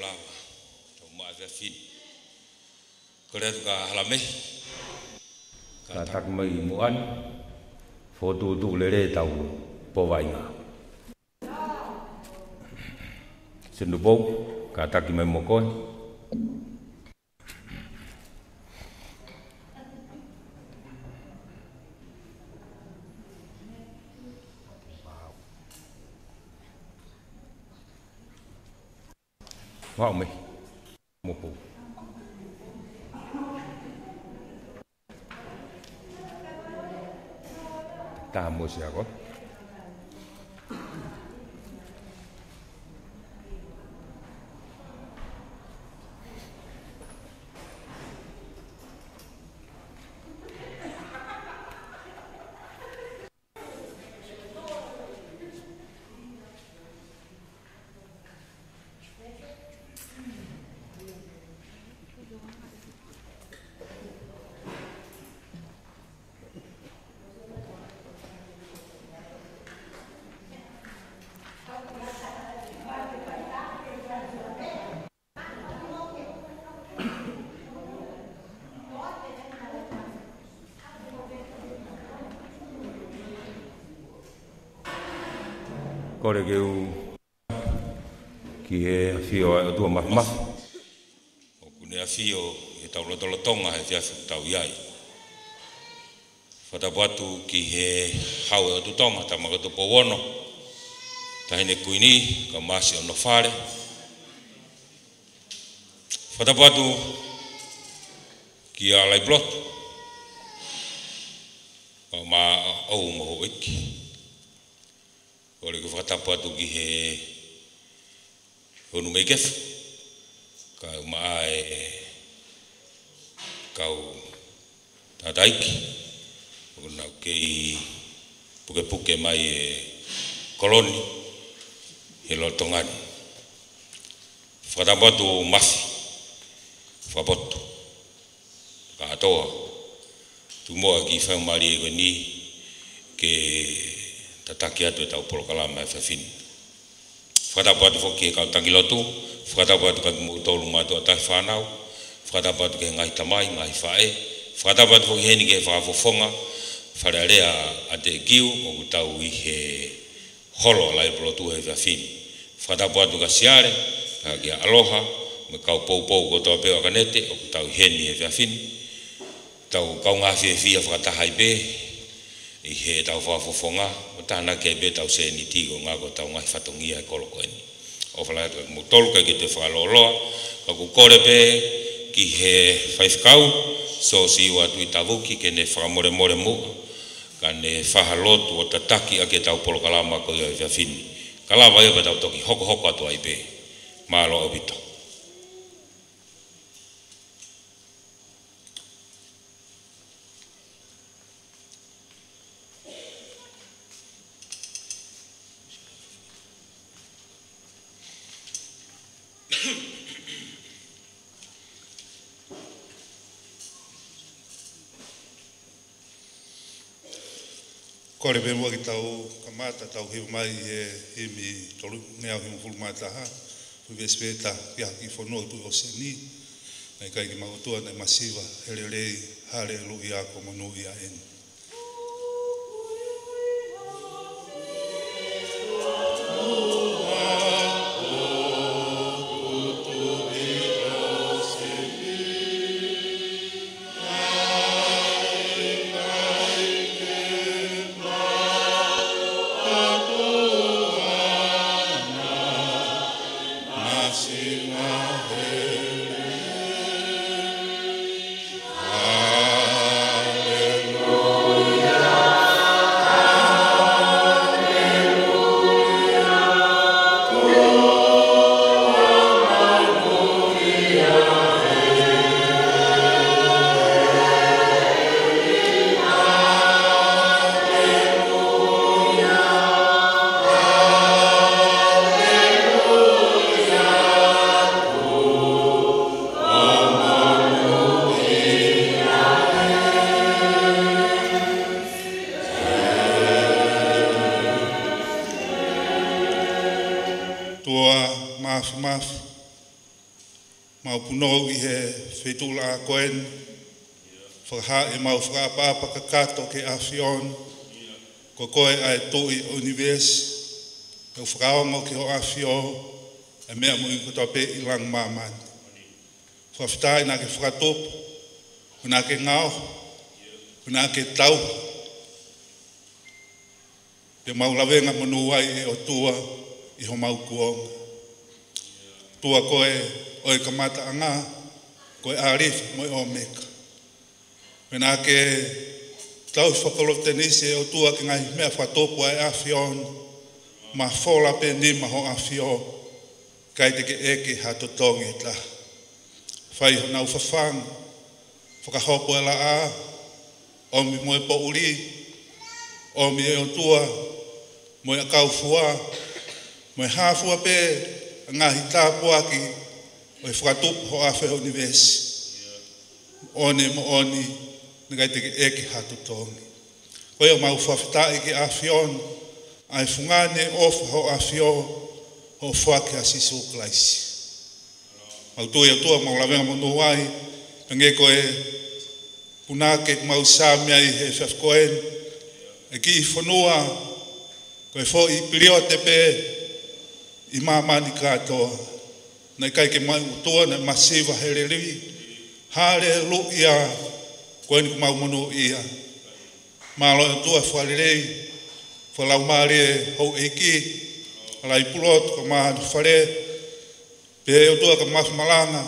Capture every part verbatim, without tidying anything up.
lava, tau maʻa efiafi ni. Kole atu kia Halame. Kātaki mai muʻa ni, fokotuʻutuʻu lelei ʻetau pōvaʻinga. Senupou, kātaki mai mo koe. Vau mai. Mopo. Taha mo e siako. Kole ke u ki he ʻafio ʻa e ʻOtua Māfimafi. ʻOku ne ʻafio ʻi heʻetau lotolotonga he efiafi ʻoku tau ʻi ai. Fakatapu atu ki he Hau ʻo e ʻOtu Tonga, Tamaikoto Pouono, Taʻahine Kuini, kae ʻumaʻā siʻono fale. Fakatapu atu kia Laipulotu, kae ʻumaʻā ʻa e ongo houʻeiki. Kole ke fakatapu atu ki he Honumeikefu, kae ʻumaʻā e kau tangataʻeiki ʻoku nau kei pukepuke mai e kolo ni he lolotonga ni. Fakatapu atu Mafi, fakapoto kātoa. Tuku muʻa ke fai mai e ko eni ke tataki atu ʻetau polokalama he efiafi ni. Fakatapu atu foki ki he kau taki lotu, fakatapu atu kiate kimoutolu mātuʻa taʻe fānau, fakatapu atu ki he ngaahi tamai, ngaahi faʻē, fakatapu atu foki heni ki he fakafofonga Fale Alea ʻa Teʻekiu, ʻoku tau ʻi he holo ʻa Laipulotu he efiafi ni. Fakatapu atu kia Siale, kia Aloha, mo e kau poupou kotoa pē ʻo ʻAkanete, ʻoku tau ʻi heni he efiafi ni. Tau kaungā fiefia fakataha ai pē ʻi heʻetau fakafofonga, mo tānaki ai pē ʻetau sēniti koeʻuhi ko ʻetau ngaahi fatongia he kolo ko eni. ʻOfa lahi atu kiate kimoutolu, ʻikai ke toe fakalōloa, ka ʻoku kole pē ki he faifekau, Siosiua Tuʻitavuki, ke ne fakamolemole muʻa, kae ne fai ha lotu ʻo tataki ʻaki ʻetau polokalama ko ia he efiafi ni. Ka lava ia pea tau toki hokohoko atu ai pē. Mālō ʻaupito. Kole pē muʻa ke tau kamata ʻetau hiva mai he himi tolungeau hivangofulu mā taha, Fuʻu Vesipeta ki he ʻAho Kiʻi Fonua ʻi he Puʻi ʻŌseni. Naʻe ʻikai ke mau ʻOtua, naʻe masiva, ʻe lelei, haleluia, ko e monūʻia eni. Mau punou ʻi he feituʻulaʻā ko eni, fakahā ʻemau fakaʻapaʻapa kakato ki he ʻAfiona, ko koe ʻa e Tuʻi ʻo e ʻunivēsi, ʻoku fakaongo ki hoʻo ʻAfio ʻa e meʻa moʻui kotoa pē ʻi langi mo māmani. Fakafetaʻi naʻa ke fakatupu, naʻa ke ngaohi, naʻa ke tauhi, pea mau lavengamonū ai ʻe ʻOtua ʻi homau kuonga. ʻOtua, koe ʻa e kamataʻanga, ko e ʻĀlifa mo e ʻŌmeka. Pea naʻa ke tauhi fakakolotenisi ʻe ʻOtua ki he ngaahi meʻa fakatupu ʻa e ʻAfiona, mafola pē nima hoʻo ʻAfio, ʻikai te ke ʻeke ha totongi ʻe taha. Fai honau fafanga, fakahopo e laʻā, ʻomi mo e poʻuli, ʻomi ʻe ʻOtua mo e ʻakau fua, mo e hā fua pē ʻa e ngaahi tāpuaki ʻo e fakatupu hoʻo ʻAfio ʻunivēsi. Moʻoni, moʻoni, naʻe ʻikai te ke ʻeke ha totongi. Ko ia ʻoku mau fakafetaʻi ki he ʻAfiona, ʻa e fungani ʻofa hoʻo ʻAfio, hoʻo foaki ʻa Sīsū Kalaisi. Mau tui ʻOtua, mau lavengamonū ai, pea hangē ko e punake ʻoku mau sāmi ai he efiafi ko eni, ʻa e kiʻi fonua, ko e foʻi piliote pē ʻi māmani kātoa. Naʻe ʻikai ke maʻu ʻOtua, naʻe masiva he lelei. Haleluia, ko eni ʻoku mau monūʻia. Mālō ʻOtua fakalelei, fakalaumālie houʻeiki, ʻa e pulotu kae ʻumaʻā hono fale, pea ʻOtua kae ʻumaʻā malanga,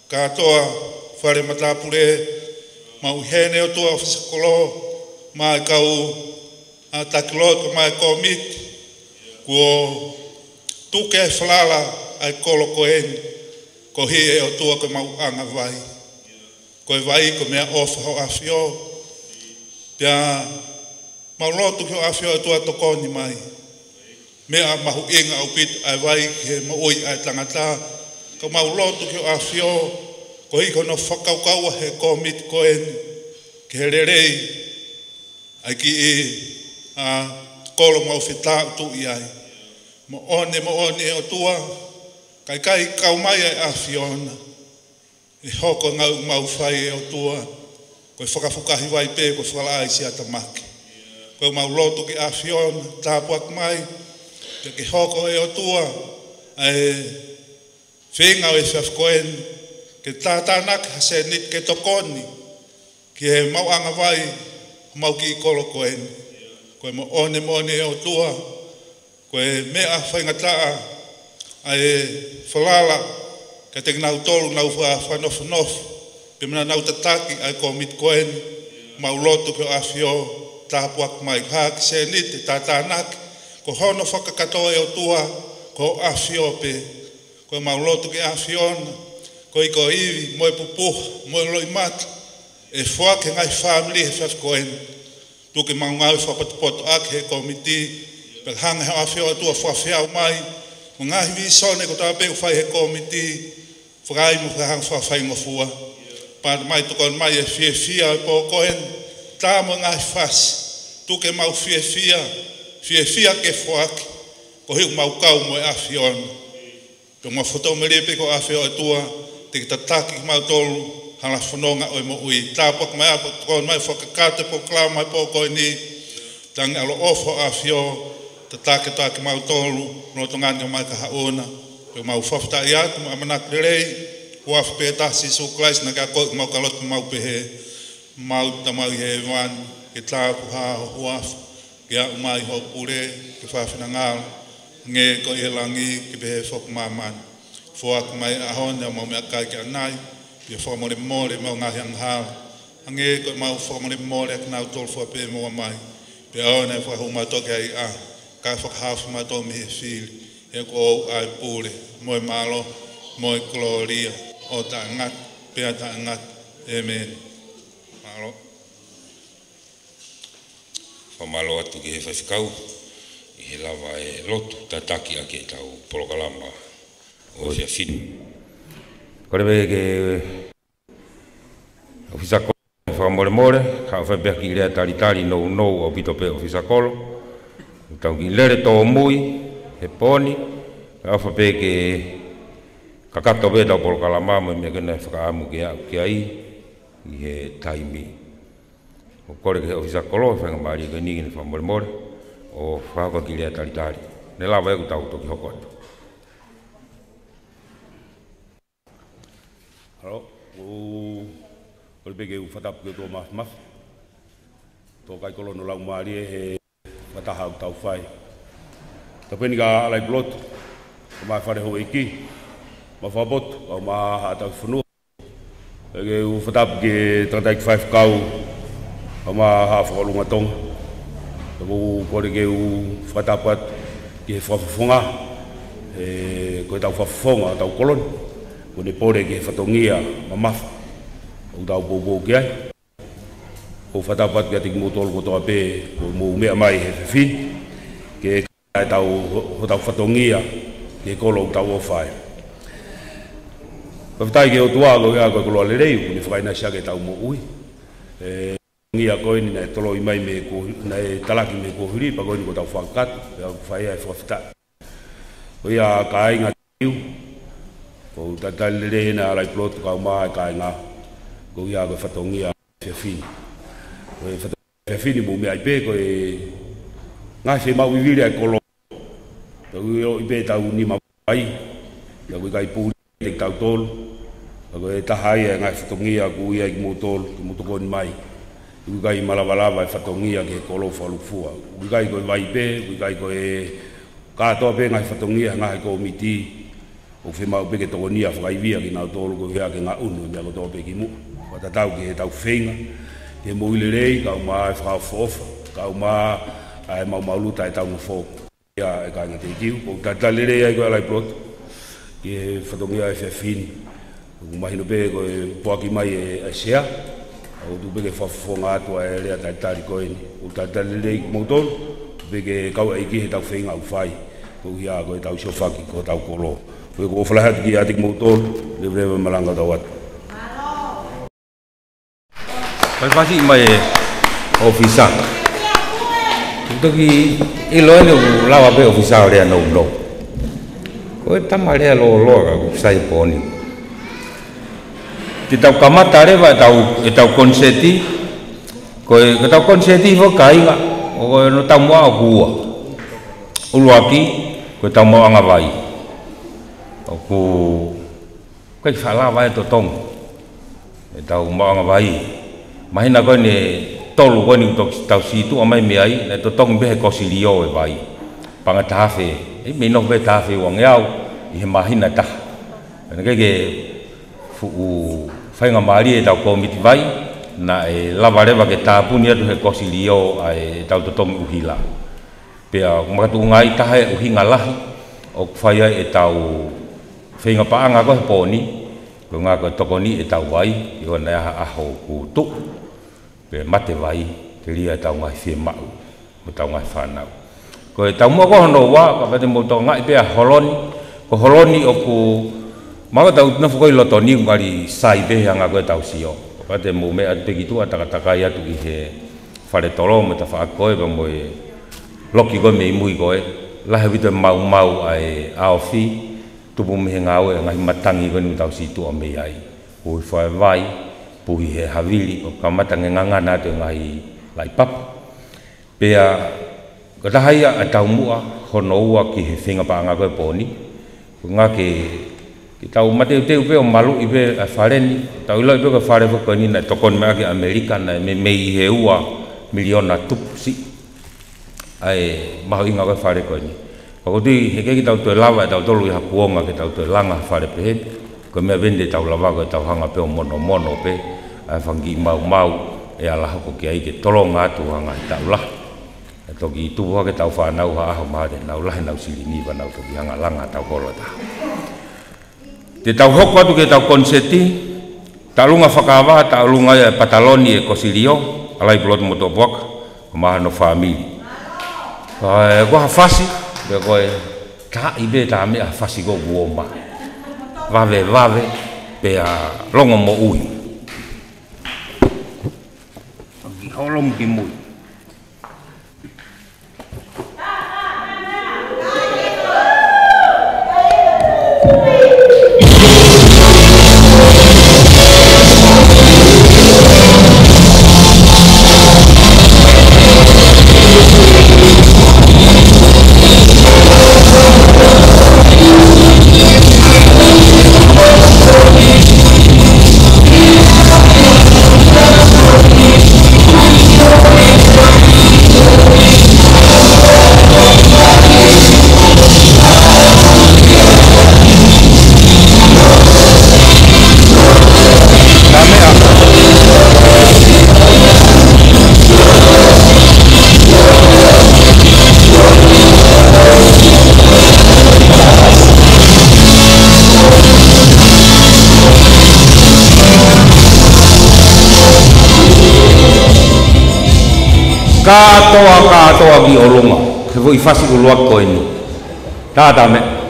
kātoa fale matāpule, mau ʻi heni ʻOtua ʻofisa kolo, mo e kau ʻa e taki lotu kae ʻumaʻā e kōmiti, kuo tuku e falala ʻa e kolo ko eni, koeʻuhi ʻe ʻOtua ko e maʻuʻanga vai. Ko e vai ko e meʻaʻofa hoʻo ʻAfio, pea mau lotu ki hoʻo ʻAfio ʻOtua tokoni mai. Meʻa mahuʻinga ʻaupito ʻa e vai ki he moʻui ʻa e tangata. Ka mau lotu ki hoʻo ʻAfio, koeʻuhi ko hono fakakaukaua he kōmiti ko eni, ki he lelei ʻa e kiʻi, ʻa, kolo mau fetāutuʻi ai. Moʻoni, moʻoni ʻe ʻOtua, ka ʻikai kau mai ʻa e ʻAfiona, ʻe hoko e ngāue ʻoku mau fai ʻe ʻOtua, ko e fakafukahi vai pē, ko e fakalaʻā ʻa e siʻi ʻatamaki. Ko ia mau lotu ki he ʻAfiona, tāpuaki mai, pea ke hoko ʻe ʻOtua ʻa e feinga ʻo e efiafi ko eni, ke tātānaki ha sēniti ke tokoni ki he maʻuʻanga vai ʻo homau kiʻi kolo ko eni. Ko e moʻoni, moʻoni ʻe ʻOtua, ko e meʻa faingataʻa ʻa e falala kiate kinautolu ʻoku nau fa-, fakanofonofo, pea mo ʻenau tataki ʻa e kōmiti ko eni, mau lotu ki hoʻo ʻAfio, tāpuaki mai, ha kiʻi sēniti ʻe tātānaki, ko hono fakakātoa ʻe ʻOtua, ko hoʻo ʻAfio pē. Ko ia mau lotu ki he ʻAfiona, koeʻuhi ko e ivi, mo e pupuha, mo e loʻimata, ʻe foaki ki he ngaahi fāmili he efiafi ko eni. Tuku ke mau ngāue fakapotopoto ʻaki he kōmiti, pea hanga ʻe hoʻo ʻAfio ʻOtua ʻo fakafeau mai, mo e ngaahi vīsone kotoa pē ʻoku fai he kōmiti, fakaai mo fakahanga fakafaingofua. Pea ʻomai, tokoni mai e fiefia ʻo e pō ko eni, tā mo e ngaahi fasi, tuku ke mau fiefia, fiefia ke foaki, koeʻuhi ʻoku mau kau mo e ʻAfiona. Pea mau fakamolemole pē ki hoʻo ʻAfio ʻOtua, te ke tataki kimautolu, hala fononga ʻo e moʻui. Tāpuaki mai ʻa e pō, tokoni mai fakakakato e polokalama ʻo e pō ko eni, tangi ʻaloʻofa hoʻo ʻAfio, tataki atu kimautolu, lolotonga ni ʻo e ʻaho ni kae ʻumaʻā. Pea mau fakafetaʻi atu mo e ʻamanaki lelei, huafa pē ʻo e ʻAlo Sīsū Kalaisi naʻa ke akoʻi ʻemau koloa, mau pehē, ʻemau Tamai ʻi hēvani, ke tāpuhā ho huafa, ke aʻu mai hoʻo pule, ke fai ho finangalo, hangē ko ia ʻi he langi, ke pehē foki ʻi māmani. Foaki mai he ʻaho ni haʻamau meʻakai ki ʻanai, pea fakamolemoleʻi ʻemau ngaahi angahala, hangē ko ʻemau fakamolemoleʻi ʻa kinautolu fua pē ʻoku maʻu mai. Pea ʻoua naʻa fakahū kimautolu ki he ʻahiʻahi, kae fakahaofi kimautolu mei he fili, he ʻoku ʻoʻou ʻa e pule, mo e mālohi, mo e kolōlia, ʻo taʻengata pea taʻengata. ʻĒmeni. Mālō. Fakamālō atu ki he faifekau ʻi he lava e lotu tataki ʻaki ʻetau polokalama ʻo e efiafi ni. Kole pē ki he ʻofisa kolo, fakamolemole, haʻu fai pē ha kiʻi lea talitali nounou ʻaupito pē ʻofisa kolo. Tau kiʻi lele tōmui he pō ni, ʻofa pē ke Kakato pē ʻetau polokalama mo e meʻa ko ē naʻe fakaʻamu ke aʻu ki ai ʻi he taimi. ʻOku kole ki he ʻōfisa kolo, faingamālie ko eni ke ne fakamolemole ʻo fakahoko e kiʻi lea talitali. Ne lava ʻeku tau toki hoko atu. Halo, ʻoku ou kole pē ke u fakatapu ki he ʻOtua Māfimafi. Tō kai kolono laumālie he fakataha ʻoku tau fai. Tapu eni kia Alai Pulotu, kae ʻumaʻā e fale houʻeiki, mo e fakapotu, kae ʻumaʻā haʻa tauhi fonua. Pea ke u fakatapu ki he tangataʻeiki faifekau, kae ʻumaʻā haʻa fakaʻulungatonga. Pea ʻoku ou kole ke u fakatapu atu ki he fakafofonga, ē, ko ʻetau fakafofonga, ʻetau kolo ni, kuo ne pole ki he fatongia mamafa ʻoku tau poupou ki ai. ʻOku ou fakatapu atu kiate kimoutolu kotoa pē kuo mou meʻa mai he efiafi ni, ke ʻai ʻetau, hotau fatongia ki he kolo ʻoku tau ʻofa ai. Fakafetaʻi ki he ʻOtua koeʻuhi ko e koloa lelei ʻoku ne fakaʻinasi ʻaki ʻetau moʻui. Ē, fatongia ko eni naʻe toloi mai mei he kuo, naʻe talaki mei he kuohili, pea ko eni kuo tau fakakakato, pea ʻoku fai ai e fakafetaʻi. Ko ia kāinga Teiu, ʻoku ou talitali lelei heni Alai Pulotu kae ʻumaʻā e kāinga, koeʻuhi ko e fatongia efiafi ni. Ko e fatongia efiafi ni mou meʻa ai pē ko e ngaahi fiemaʻu vivili ʻa e kolo. Pea ʻoku ʻiloʻi pē ʻetau nima vai, pea ʻoku ʻikai puli ʻiate kitautolu. Pea ko e taha ia e ngaahi fatongia ʻoku ui ai kimoutolu ke mou tokoni mai. ʻOku ʻikai malavalava e fatongia ki he kolo fakalūkufua. ʻOku ʻikai ko e vai pē, ʻoku ʻikai ko e kātoa pē ngaahi fatongia he ngaahi kōmiti ʻoku fiemaʻu pē ke tokonia fakaivia kinautolu koeʻuhi ke ngaʻunu e meʻa kotoa pē ki muʻa. Fakatatau ki heʻetau feinga ke moʻui lelei, kae ʻumaʻā e fakaʻofoʻofa, kae ʻumaʻā e maumauʻuluta ʻetau nofo. Ia e kāinga Teiu, ʻoku ou talitali lelei ai koe Alai Pulotu ki he fatongia efiafi ni. ʻOku mahino pē ko e poaki mai e, e sea, ʻoku tuku pē ke fakafofonga atu ʻa e lea talitali ko eni. ʻOku ou talitali lelei kimoutolu, tuku pē ke kau ʻeiki heʻetau feinga ʻoku fai, koeʻuhi ko ʻetau siofaki ki hotau kolo. Ko ia ʻoku ou ʻofa lahi atu kiate kimoutolu, leveleva e malanga ʻoku tau ʻoatu. Fai fasi mai e ʻōfisa. Toki ʻilo eni ʻoku lava pē ʻōfisa ʻo lea nounou. Ko e tama lea lōloa ka ʻoku sai pō ni. Te tau kamata leva ʻetau, ʻetau koniseti. Ko e, ko ʻetau koniseti foki kāinga, ʻoku ʻi ai hono taumuʻa ʻoku ua. ʻUluaki, ko e tau maʻuʻanga vai. ʻOku ʻikai faʻa lava e totongi ʻetau maʻuʻanga vai. Māhina ko eni ʻe tolu ko eni kuo toki tau sītuʻa mai mei ai, naʻe totongi pē he kosi lio e vai. Paʻanga taha afe, ʻe mei nofo pē taha afe uangeau ʻi he māhina ʻe taha. Pea naʻe ʻikai ke fuʻu faingamālie ʻetau kōmiti vai, naʻe lava leva ke tāpuni atu he kosi lio ʻa ʻetau totongi ʻuhila. Pea ʻoku makatuʻunga ai taha e ʻuhinga lahi ʻoku fai ai ʻetau feinga paʻanga ko ē he pō ni, ko e ʻuhinga ko e tokoni ʻetau vai, ʻi he ʻoku ʻi ai ha ʻaho kuo tuʻu, pea mate vai, telia ʻetau ngaahi fiemaʻu mo ʻetau ngaahi fānau. Ko e taumuʻa ko hono ua, kapau te mou tokangaʻi pē ʻa Holoni, ko Holoni ʻoku mau tau nofo ko ē ʻi loto ni, ngali sai pē he anga ko ē ʻetau sio. Kapau te mou meʻa atu pē ki tuʻa, takatakai atu ʻi he fale tolo mo e tafaʻaki ko ē pea mo e loki ko ē mei mui ko ē, lahi ʻaupito e maumau ʻa e ʻaofi, tupu mei he ngāue ʻa e ngaahi matangi ko eni ʻoku tau sītuʻa mei ai. Puhi fai vai, puhi he havili, ʻo kamata ngangana atu e ngaahi laʻi papa. Pea, ko e taha ia e taumuʻa hono ua ki he feinga paʻanga ko ē he pō ni. Ko e ʻuhinga ke, ke tau mateuteu pē ʻo maluʻi pē ʻa e fale ni, tau ʻiloʻi pē ko e fale foki ko eni naʻe tokoni mai ʻaki ʻa ʻAmelika, naʻe meimei ʻi he ua miliona tupu siʻi ʻa e mahuʻinga ko ē e fale ko eni. Pea ʻoku ou tui heʻikai ke tau toe lava ʻe tautolu ʻi ha kuonga ke tau toe langa ha fale pehē ni. Ko e meʻa pē eni te tau lava ko ʻetau hanga pē ʻo monomono pē ʻa e fanga kiʻi maumau ʻe ala hoko ki ai ke tolonga atu ha ngaahi taʻu lahi. ʻE toki tupu hake ʻetau fānau ha ʻaho mahalo te nau lahi ʻenau silini pea nau toki hanga langa ʻetau kolo ʻe taha. Te tau hoko atu ki heʻetau koniseti, taʻolunga fakava, taʻolunga ia e pataloni e kosi lio, Alai Pulotu Motuʻapuaka, kae ʻumaʻā hono fāmili. Ko e, ko ha fasi, pe ko e taʻi pē ta meʻa fasi ko ʻoku ʻomai. Vave, vave, pea longomoʻui. Ki holo mo ki mui. Kātoa, kātoa ki ʻolunga, he foʻi fasi ʻuluaki ko eni. Tātā meʻa.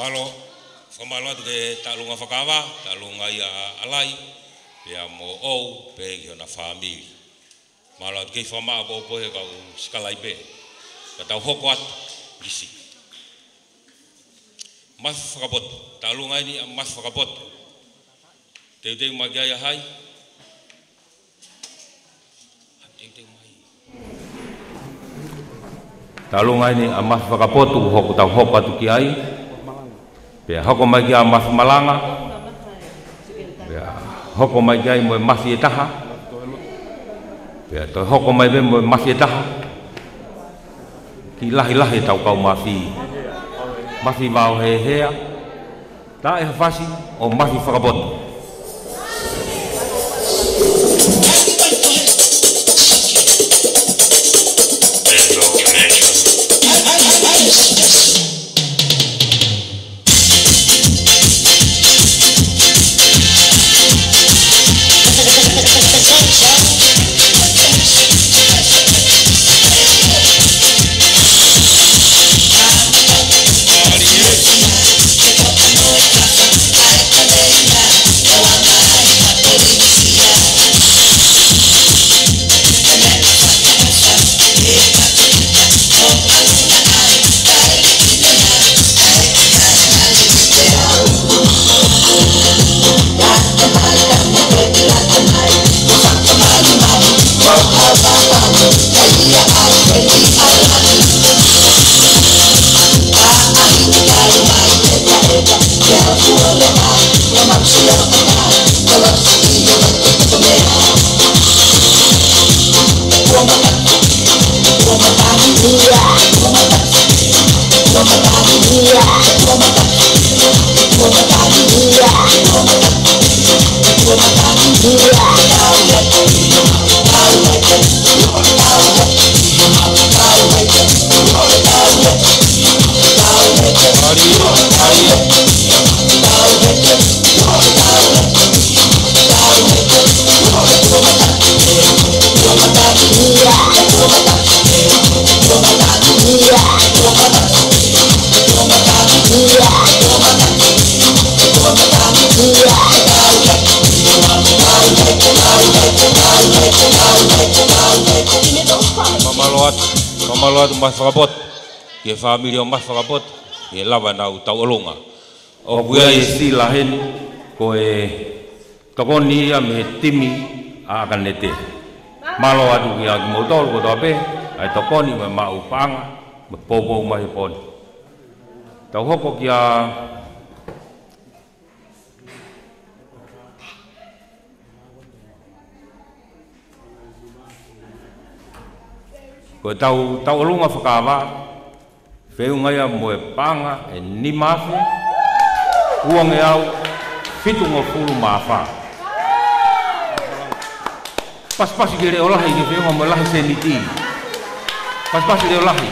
Mālō, fakamālō atu ki he taʻu ʻulungaanga fakava, taʻu ʻulungaanga ia ʻa ʻAlai, pea mo ʻOu, pea ki hona fāmili. Mālō atu ki he fakamālō ʻoku pehē kau sikalaipe. Ka tau hoko atu, ʻi he mafi fakapotu, taʻu ʻulungaanga eni ʻa e mafi fakapotu. Teuteu mai ki ai ʻa hai? Teuteu mai. Taʻu ʻulungaanga eni ʻa e mafi fakapotu, hoko tau hoko atu ki ai. Pea hoko mai ki ai ʻa e mafi malanga. Pea hoko mai ki ai mo e mafi ʻe taha. Pea toe hoko mai pē mo e mafi ʻe taha. Kiʻi lahilahi ʻetau kau mafi. Mafi vao hehea. Taʻe ha fasi ʻo mafi fakapotu. Mālō atu Mafi Fakapoto, ki he fāmili ʻo Mafi Fakapoto, ʻi he lava ʻenau tauʻolunga. ʻOku ʻi ai e sila heni, ko e tokoni ia mei he timi ʻa ʻAkanete. Mālō atu kiate kimoutolu kotoa pē, ʻa e tokoni mo e maʻu paʻanga, mo e poupou mai he pō ni. Tau hoko kia Ko e tau, tauʻolunga fakavaʻe, feʻunga ia mo e paʻanga ʻe nima afe, uangeau, fitungofulu mā fā. Pasipasi ke leʻo lahi ke feʻunga mo e lahi seniti. Pasipasi leʻo lahi.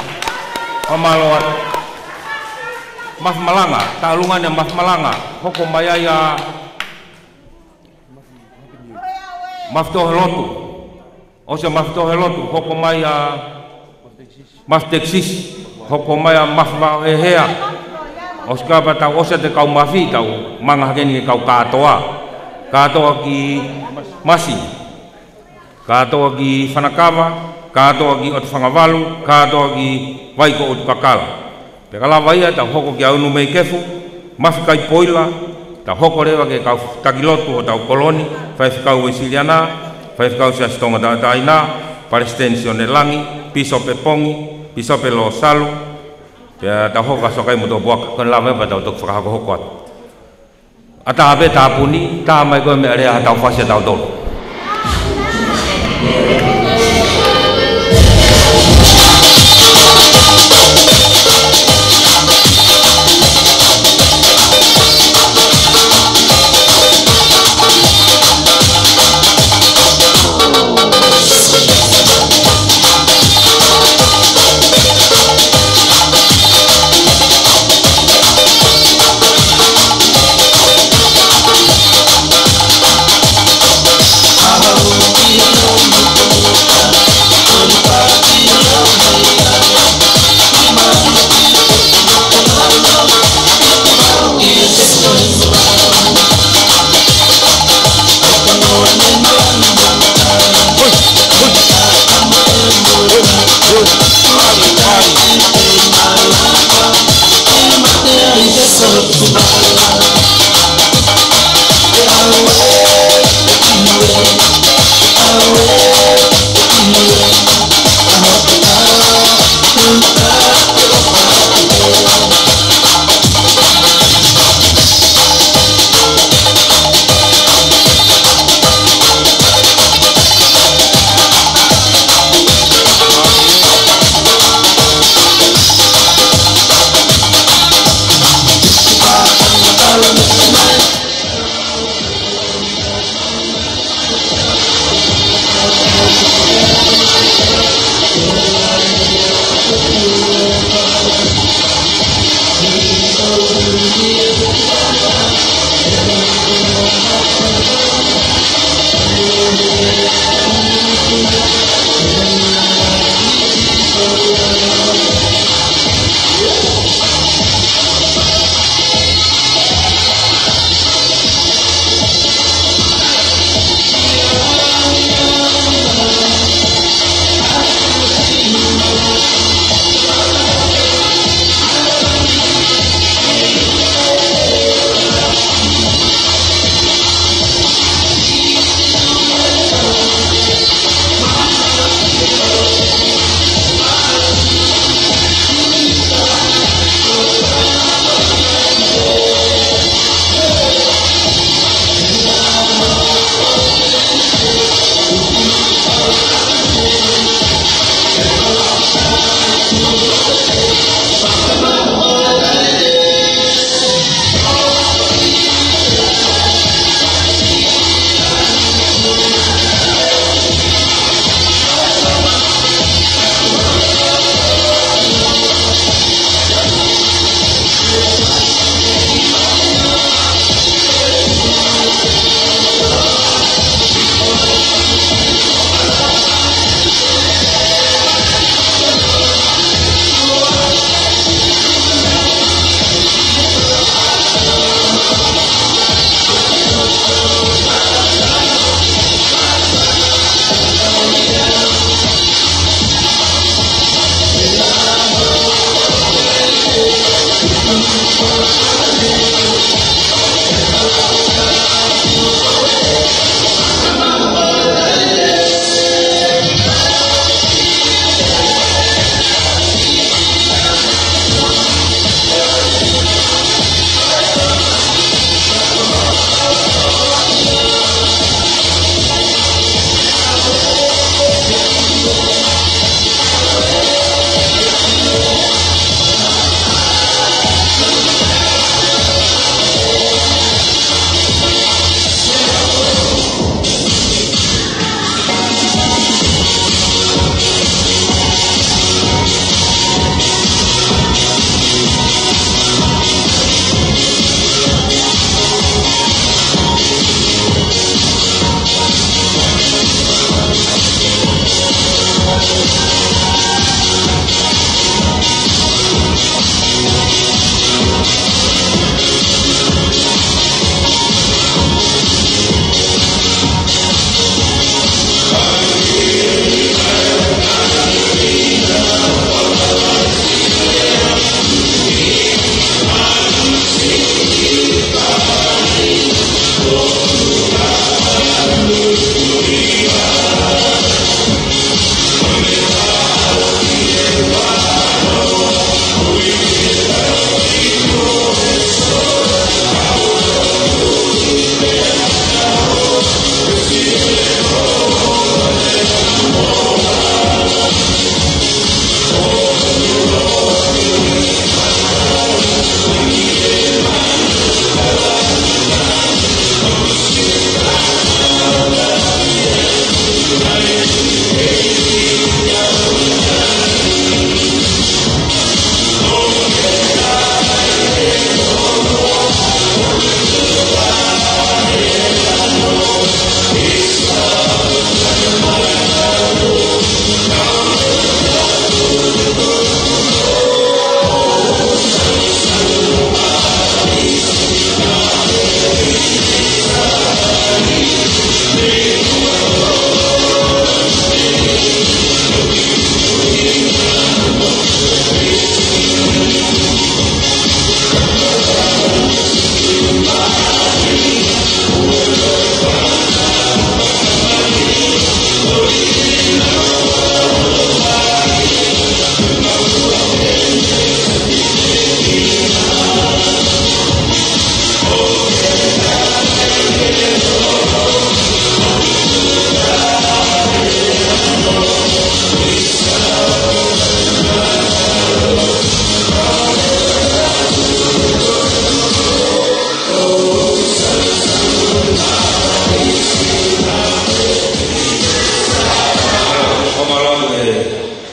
Fakamālō atu. Mafi Malanga, tauʻolunga ʻa Mafi Malanga, hoko mai ai ʻa Mafi Tohelotu. ʻOsi ʻa Mafi Tohelotu, hoko mai ʻa Mafi Texas, hoko mai ʻa Mafi Vaohehea. ʻOsi kapau tau ʻosi ʻa e kau Mafi, tau manga hake eni ki he kau kātoa. Kātoa ki Masi. Kātoa ki Fanakava, kātoa ki ʻOtufangavalu, kātoa ki Vaikoʻutukakala. Pea ka lava ia, tau hoko kia Unumeikefu, Mafi Kaipoila, tau hoko leva ki he kau taki lotu ʻo hotau kolo ni, Faifekau Uesiliana, Faifekau Siasi Tonga Tauʻatāina, Palesiteni Sione Langi, Pīsope Pongi, Pīsope Losalu, pea tau hoko ʻa Sokai mo Topuaka, ko ʻene lava ia pea tau toki fakahokohoko atu. ʻAtā pē tāpuni, tā mai ko e meʻa lea ha tau fasi ʻa tautolu.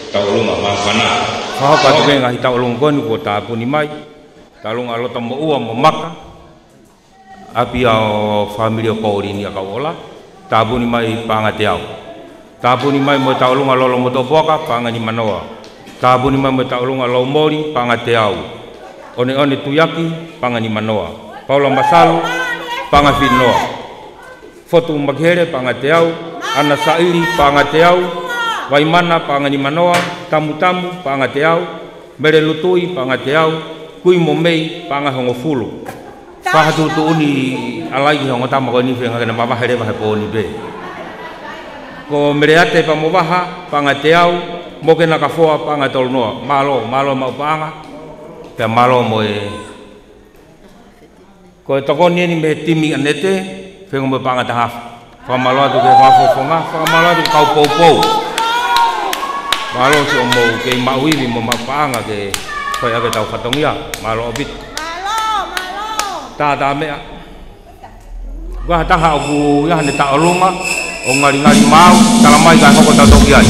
Tauʻolunga māfana. Fakahoko atu pē ngaahi tauʻolunga ko eni kuo tāpuni mai. Tauʻolunga ʻa Lotomoʻua mo Maka. ʻApi ʻo e fāmili ʻo Paulini ʻa Kauʻola. Tāpuni mai paʻanga teau. Tāpuni mai mo e tauʻolunga ʻa Lolo mo Topoaka, paʻanga nimanoa. Tāpuni mai mo e tauʻolunga ʻa Loumoli, paʻanga teau. ʻOneʻone Tuiaki, paʻanga nimanoa. Paula Masalu, paʻanga fitungofulu. Fotu Makihele, paʻanga teau. ʻAna Saili, paʻanga teau. Vaimana, paʻanga nimanoa. Tamutamu, paʻanga teau. Mele Lutui, paʻanga teau. Kui mo Mei, paʻanga hongofulu. Fakatuʻutuʻuni ʻa Laiki he ongo tama ko eni feinga ke ne mavahe leva he pō ni pē. Ko Meleate pea mo Vaha, paʻanga teau. Mo Kena Kafoa, paʻanga tolunoa. Mālō, mālō maʻu paʻanga. Pea mālō mo e Ko e tokoni eni mei he timi ʻa Nete, feinga mo e paʻanga taha afe. Fakamālō atu ki he fakafofonga, fakamālō atu ki he kau poupou. Mālō siʻomou kei maʻu ivi mo maʻu paʻanga ke fai ʻaki ʻetau fatongia. Mālō ʻaupito. Mālō, mālō. Tātā meʻa. Ko ha taha ʻoku ʻi ai haʻane tauʻolunga, ʻo ngalingali maau, tala mai kae hoko ʻetau toki ai.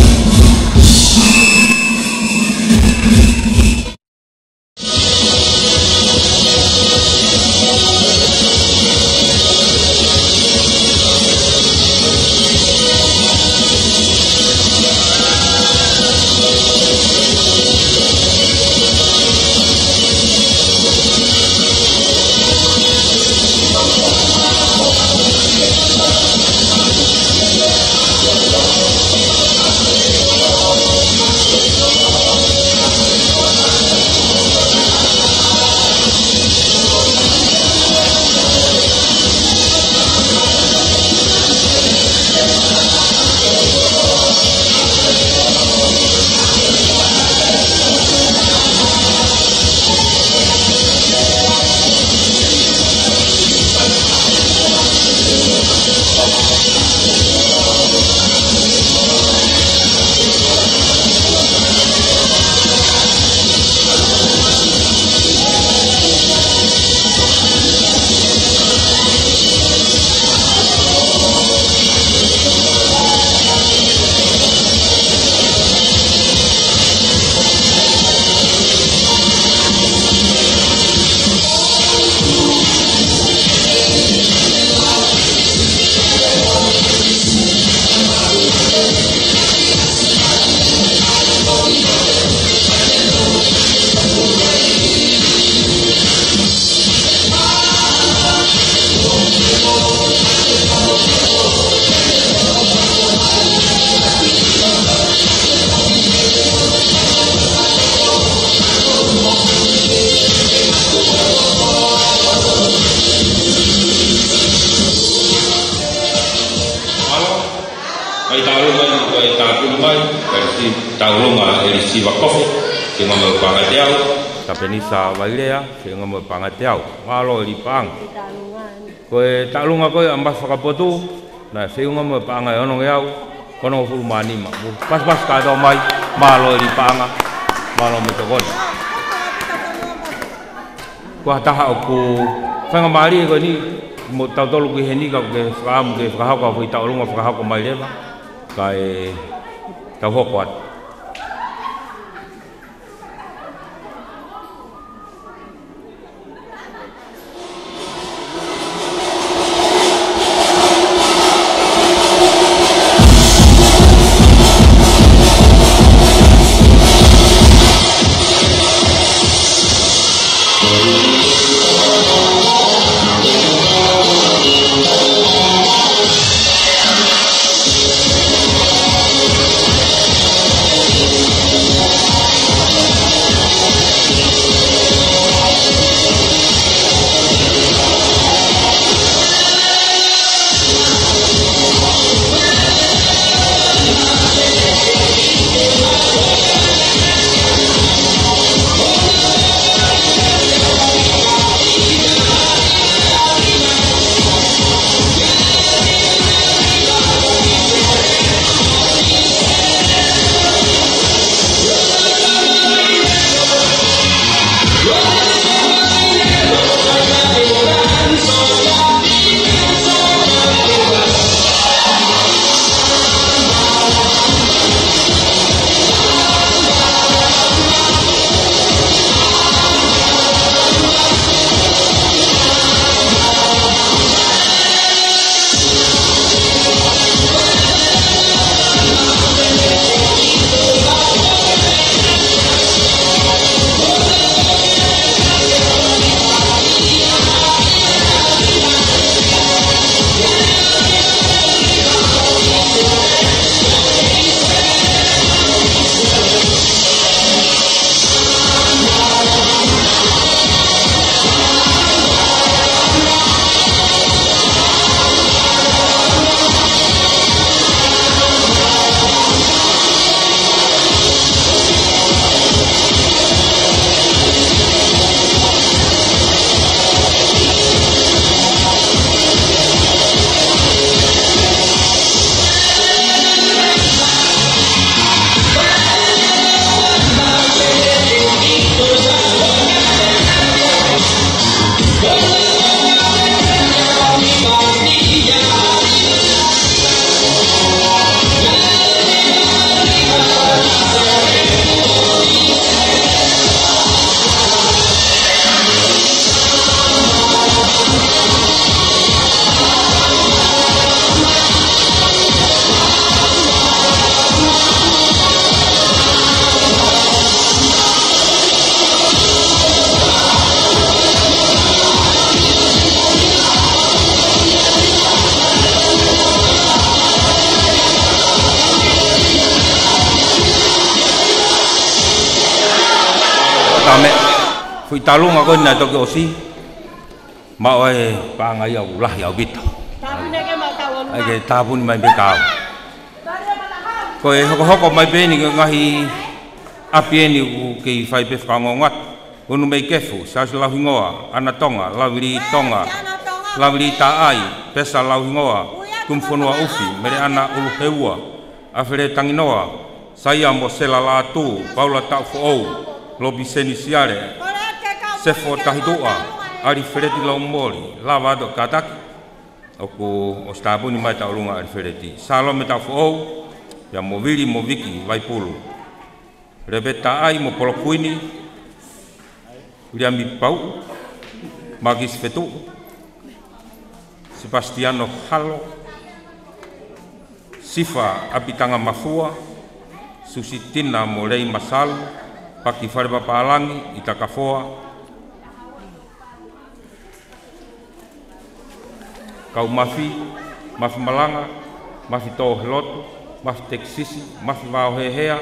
Taulunga ʻElisiva Kofu, feʻunga mo e paʻanga ʻe teau. Tapenisa Vailea, feʻunga mo e paʻanga ʻe teau. Mālō e lī paʻanga. Ko e taulunga ko ē ʻa e Mafi Fakapotu, naʻe feʻunga mo e paʻanga ʻe onongeau, onongofulu mā nima. Mou pasipasi kātoa mai, mālō e lī paʻanga, mālō e tokoni. Ko ha taha ʻoku faingamālie ko eni, mo tautolu ki heni ka ke fakaʻamu ke fakahoko ha foʻi taulunga fakahoko mai leva, kae tau hoko atu. Tame, foʻi taulunga ko ē naʻe toki ʻosi. Maʻu e paʻanga ia ʻoku lahi ʻaupito. Tāpuni ke mau tau ʻolunga. ʻAi ke tāpuni mai pē kau. Ko e hokohoko mai pē eni ko e ngaahi ʻapi eni ʻoku kei fai pē fakaongoongo atu. Unu mei Kefu, Siaosi Lauhingoa, ʻAna Tonga, Lavili Tonga, Lavili Taʻai, Pesa Lauhingoa, Tumifonua ʻUfi, Meleʻana ʻUluheua, ʻAfele Tanginoa, Saia mo Sela Lātū, Paula Taʻufoʻou, Lopiseni Siale, Sefo Tahituʻa, ʻAlifeleti Laumoli, lava atu e kātaki, ʻoku ʻosi tāpuni mai taulunga ʻAlifeleti. Salome Taʻufoʻou, pea mo Vili mo Viki Vaipulu. Leveta Ai mo Polokuini, Viliami Pauʻu, Makisi Fetuʻu, Sepasitiano Halo, Sifa ʻApitanga Mafua, Susitina mo Lei Masalu, Paki Fale Papālangi, ʻIta Kafoa, Kau Mafi, Mafi Malanga, Mafi Tō Helotu, Mafi Tekisisi, Mafi Vao Hehea,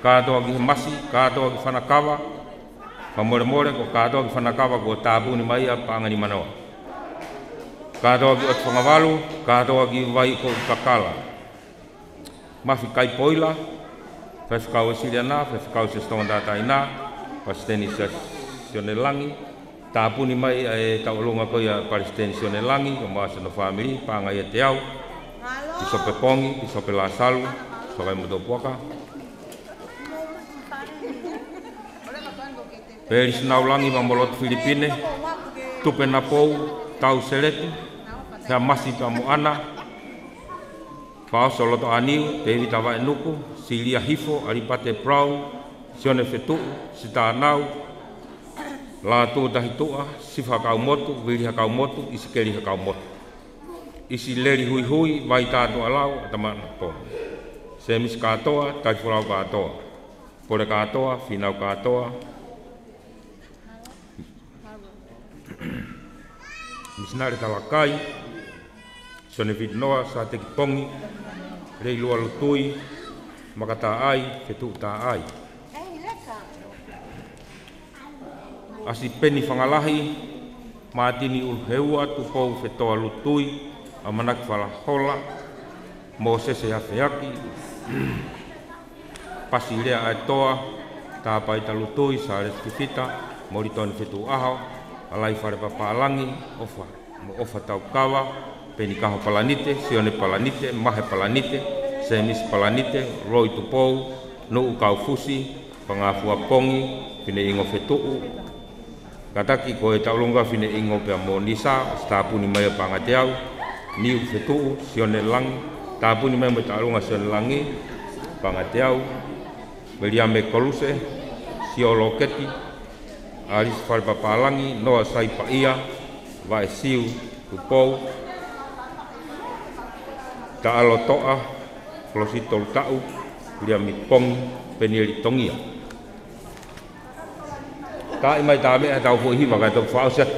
kātoa ki he masi, kātoa ki Fanakava, fakamolemole ko kātoa ki Fanakava kuo tāpuni mai ʻa e paʻanga nimanoa. Kātoa ki ʻOtu Fangavalu, kātoa ki Vai ko Kakala. Mafi Kaipoila, Faifekau ʻEsiliana, Faifekau Siasi Tonga Tataina, Palesiteni Siasi Sione Langi, tāpuni mai ʻa e tauʻolunga ko ia Palesiteni Sione Langi, ʻo maʻa hono fāmili, paʻanga ʻiate au, Pīsope Pongi, Pīsope Lasalu, Sokai Motopuaka. Pēlisi Naulangi Mamolotu Filipine, Tupe Napou, Tau Seleti, Heamasi Tamoʻana, Faoso Lotoʻaniu, Tēvita Vaʻenuku, Silia Hifo, ʻAlipate Brown, Sione Fetuʻu, Sitanau, Lātū Tahituʻa, Sifa Kaumotu, Vili Hakaumotu, ʻIsikeli Hakaumotu. ʻIsileli Huihui, Vaitā Tuʻalau, ʻAtamana Pongi. Sēmisi Kātoa, Talifolau Kātoa. Pole Kātoa, Fīnau Kātoa. Misinale Talakai, Sione Vitinoa, Sāteki Pongi, Leilua Lutui, Makataʻai, Fetuʻutaʻai. ʻAsi Peni Fangalahi, Mātini ʻUluheua, Tupou Fetoa Lutui, ʻAmanaki Falahola, Mōsese Afeaki, Pasilea ʻAetoa, Tāpaita Lutui, Sālesi Fifita, Molitoni Fetuʻuʻaho, ʻAlai Fale Papālangi, ʻOfa, mo ʻOfa Taukava, Peni Kaho Palanite, Sione Palanite, Mahe Palanite, Sēmisi Palanite, Loi Tupou, Nuʻu Kaufusi, Pangafua Pongi, Fineʻingo Fetuʻu, Kātaki ko e tauʻolunga Fineʻingo pea mo Nisa, ʻosi tāpuni mai ʻa Pangateau, Niu Fetuʻu, Sione Langi, tāpuni mai mo e tauʻolunga Sione Langi, Pangateau, Viliame Koluse, Sio Loketi, ʻAlisi Fale Papālangi, Noa Saipaʻia, Vaʻesiu Tupou, Taʻalo Toʻa, Kolosito Lutaʻu, Viliami Pongi, Penieli Tongia. Taaʻi mai tā meʻa tau foʻi hiva kae toki fakaʻosi atu.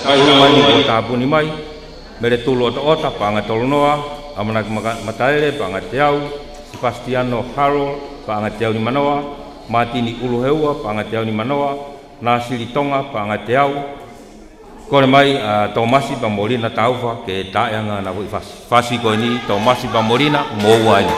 Ai, mai ni ko tāpuni mai, Mele Tulu ʻOtoʻota, Paʻanga Tolunoa, ʻAmanaki Maka-, Mataele, Paʻanga Teau, Sipasitiano Harold, Paʻanga Teau Nimanoa, Mātini ʻUluheua, Paʻanga Teau Nimanoa, Nāsili Tonga, Paʻanga Teau. Kole mai ʻa Tōmasi Pamolina Taufa ke taaʻi ange ʻena foʻi fasi. Fasi ko eni, Tōmasi Pamolina, moua eni.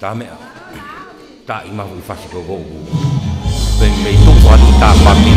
Tā meʻa. Taaʻi mai e fasi ko ē. Pea mei tuku atu tā paki.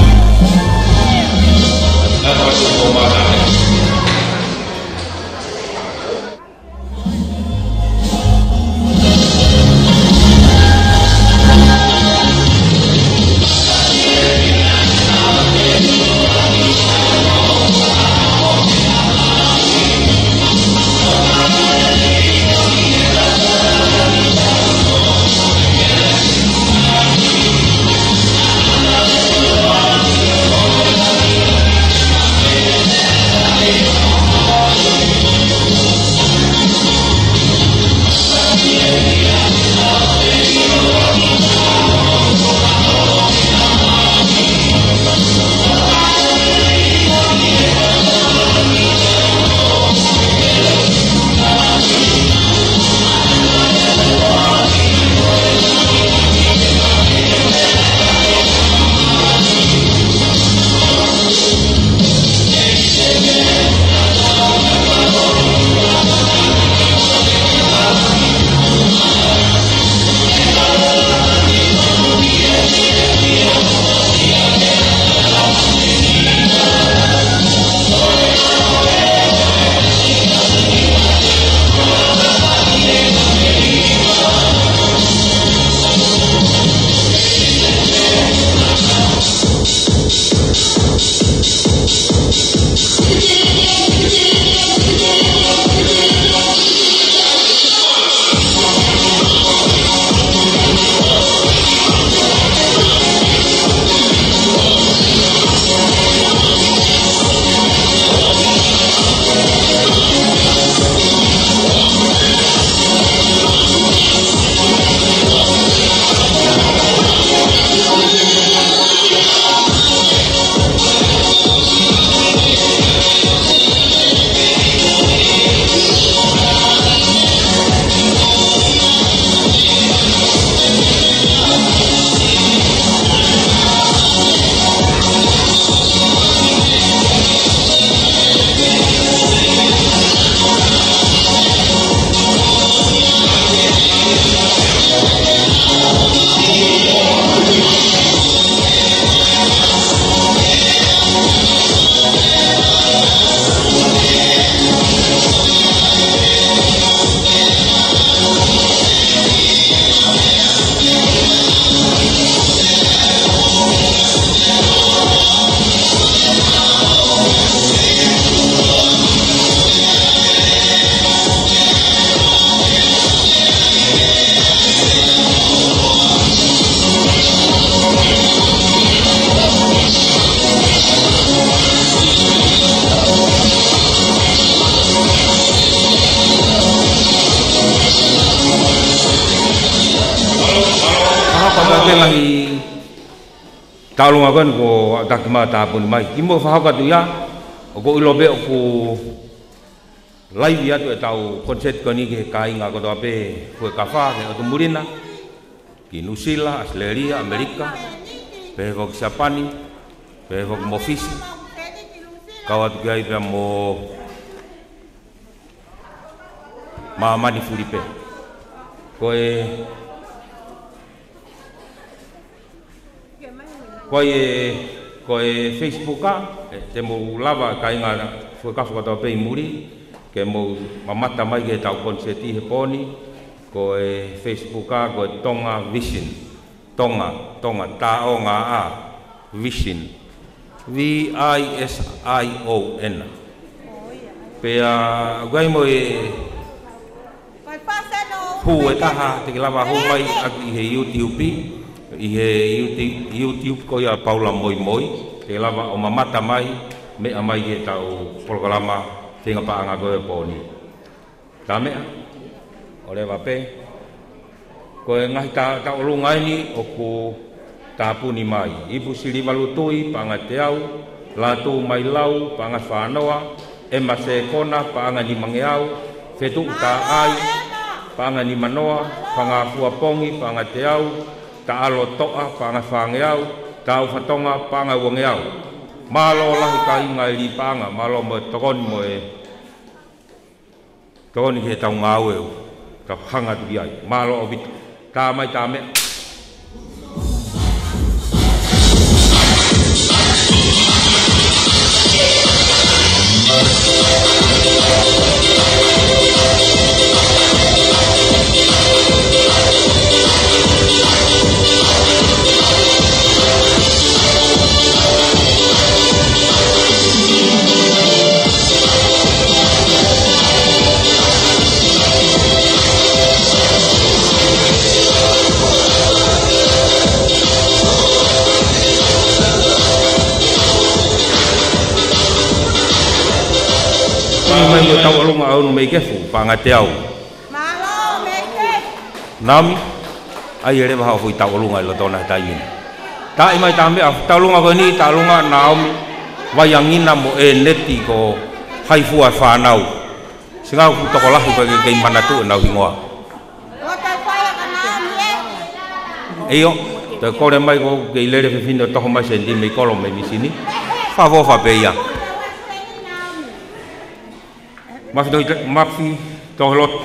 Fakapē ngaahi tauʻolunga ko eni kuo taki mai tāpuni mai. Kimuʻa ke fakahoko atu ia, ʻoku ou ʻilo pē ʻoku laivi atu ʻetau koniseti ko eni ki he kāinga kotoa pē Fuekafa, ki he ʻotu muli na, ki Nuʻusila, ʻAositelēlia, ʻAmelika, pehē foki Siapani, pehē foki mo Fisi, kau atu ki ai pea mo māmani fuli pē. Ko e, ko e, ko e Facebook ā, ʻe, te mou lava kāinga Fuekafa kotoa pē ʻi muli, ke mou mamata mai ki heʻetau koniseti he pō ni, ko e Facebook ā, ko e Tonga Vision. Tonga, Tonga, T O N G A, Vision. V I S I O N. Pea, ʻoku ʻi ai mo e hū ʻe taha, te ke lava hū mai ʻaki ʻi he YouTube, ʻi he YouTube, YouTube ko ia Paula Moimoi, te ke lava ʻo mamata mai, meʻa mai ki heʻetau polokalama, feinga paʻanga ko e pō ni. Tā meʻa, ʻoleva pē. Ko e ngaahi tau, tauʻolunga eni ʻoku tāpuni mai. Ipu Siliva Lutui, paʻanga ʻe teau, Lātū Mailau, paʻanga ʻe fānoa, ʻEma Sekona, paʻanga ʻe nimangeau, Fetuʻu Taʻai, paʻanga ʻe nimanoa, Fangafua Pongi, paʻanga ʻe teau, Taʻalo Toʻa, paʻanga ʻe fāngeau, Taufa Tonga, paʻanga ʻe uangeau. Mālō lahi kāinga ʻi he paʻanga, mālō mo e tokoni mo e tokoni ki heʻetau ngāue ʻoku tau hanga atu ki ai. Mālō ʻaupito. Tā mai, tā meʻa. Mai mo e tauʻolunga ʻa Unu Meikefu, paʻanga ʻe teau. Mālō, Meikefu. Naomi, ʻai ʻe leva haʻo foʻi tauʻolunga ʻi loto na he taimi ni. Taaʻi mai, tā meʻa, tauʻolunga ko eni, tauʻolunga Naomi Vaiangina mo ʻEneti ko Haifua e Fānau. Singau fu tokolahi ko e kei manatu ʻenau hingoa. ʻIo, te kole mai ko e kei lele fefine ʻo toho mai seni mei kolo mei misini. Fafo fa pē ia. Mafi Tohi, Mafi Tohi Lotu.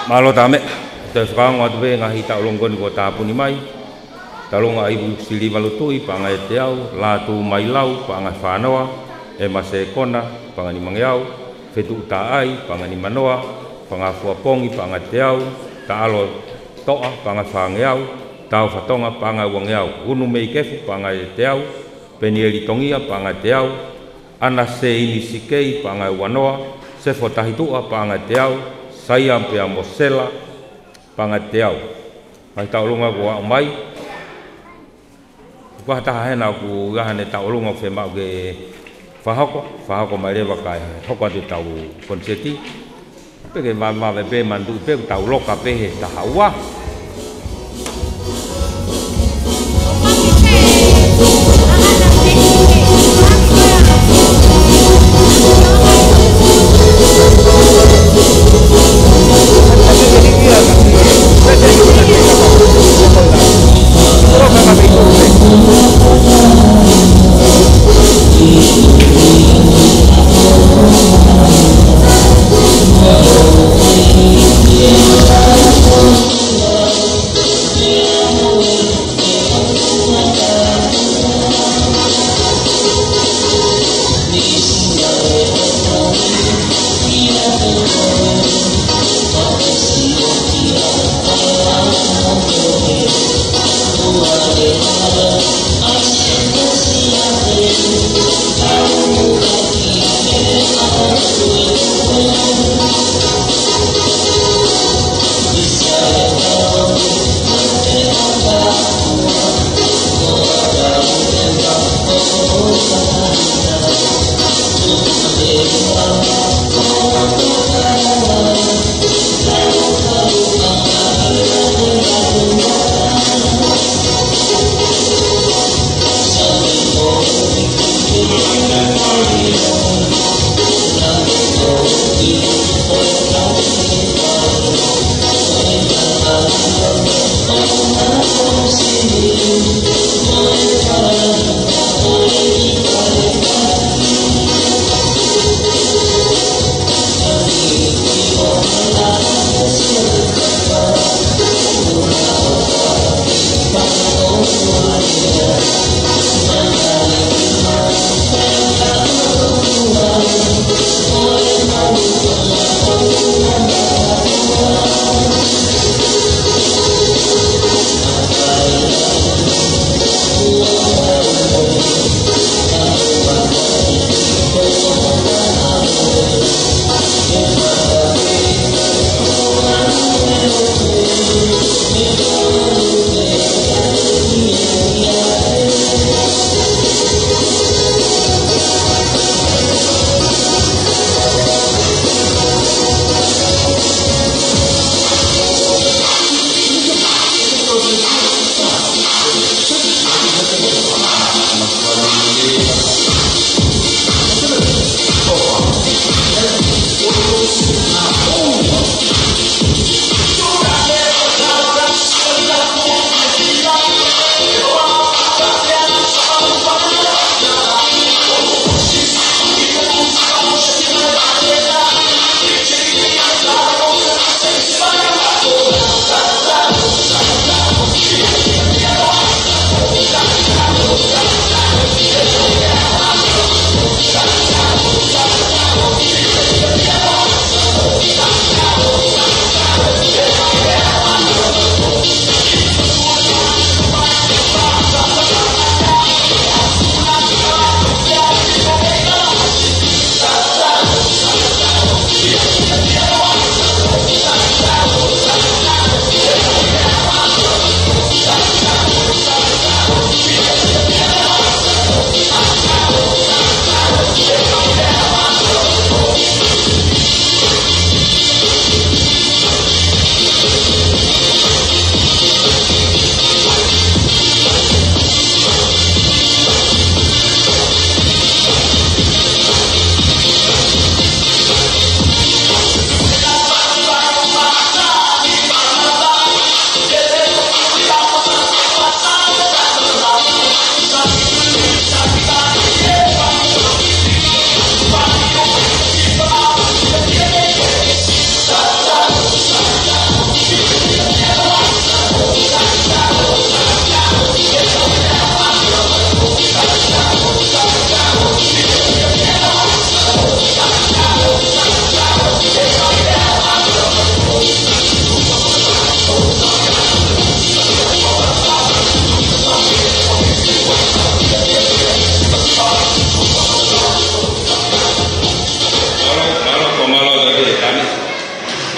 Mālō Tāmeʻa, toe fakaongo atu pē ngaahi tauʻolunga ko eni kuo tāpuni mai. Tauʻolunga ʻa Ivu Siliva Lutui, paʻanga ʻe teau, Lātū Mailau, paʻanga ʻe fānoa, ʻEma Sekona, paʻanga ʻe nimangeau, Fetuʻu Taʻai, paʻanga ʻe nimanoa, Fanga Fuapongi, paʻanga ʻe teau, Taʻalo Toʻa, paʻanga ʻe fāngeau, Tau Fatonga, paʻanga ʻe uangeau, Unu Meikefu, paʻanga ʻe teau, Penieli Tongia, paʻanga ʻe teau, ʻAna Seini Sikei, paʻanga ʻe uanoa, Sefo Tahituʻa, paʻanga ʻe teau, Saia pea mo Sela, paʻanga ʻe teau. Ngaahi tauʻolunga kuo aʻu mai. Ko ha taha hena ʻoku ʻi ai haʻane tauʻolunga ʻoku fiemaʻu ke fakahoko, fakahoko mai leva kae hoko atu ʻetau koniseti. Pea ke vavevave pē, manatuʻi pē, tau loka pē he taha ua.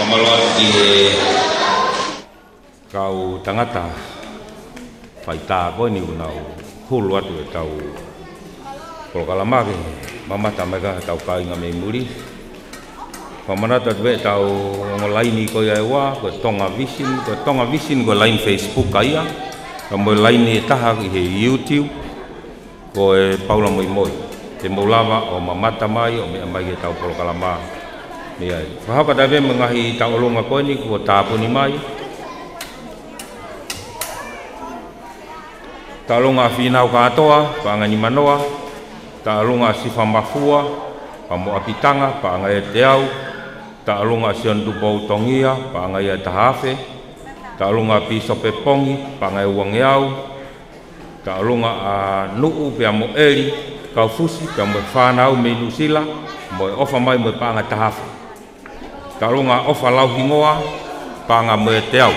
Mālō atu ki he kau tangata faitā ko eni ʻoku nau hulu atu ʻetau polokalama ke mamata mai ki heʻetau kāinga mei muli. Fakamanatu atu pē ʻetau ongo laini ko ia ʻe ua, ko e Tonga Vision, ko e Tonga Vision, ko e laini Facebook ia. Pea mo e laini ʻe taha ʻi he YouTube, ko e Paula Moimoi. Te mou lava ʻo mamata mai, ʻo meʻa mai ki heʻetau polokalama. Ia, fakahoko atu pē mo e ngaahi tauʻolunga ko eni kuo tāpuni mai. Tauʻolunga ʻa Fīnau Kātoa, paʻanga ʻe nimanoa. Tauʻolunga ʻa Sifa Mafua pea mo ʻApitanga, paʻanga ʻe teau. Tauʻolunga ʻa Sione Tupou Tongia, paʻanga ia ʻe taha afe. Tauʻolunga ʻa Pīsope Pongi, paʻanga ʻe uangeau. Tauʻolunga ʻa Nuʻu pea mo ʻEli Kaufusi, pea mo e fānau mei Nuʻusila, mo e ʻofa mai mo e paʻanga ʻe taha afe. Tauʻolunga ʻa ʻOfa Lauhingoa, paʻanga mo e teau.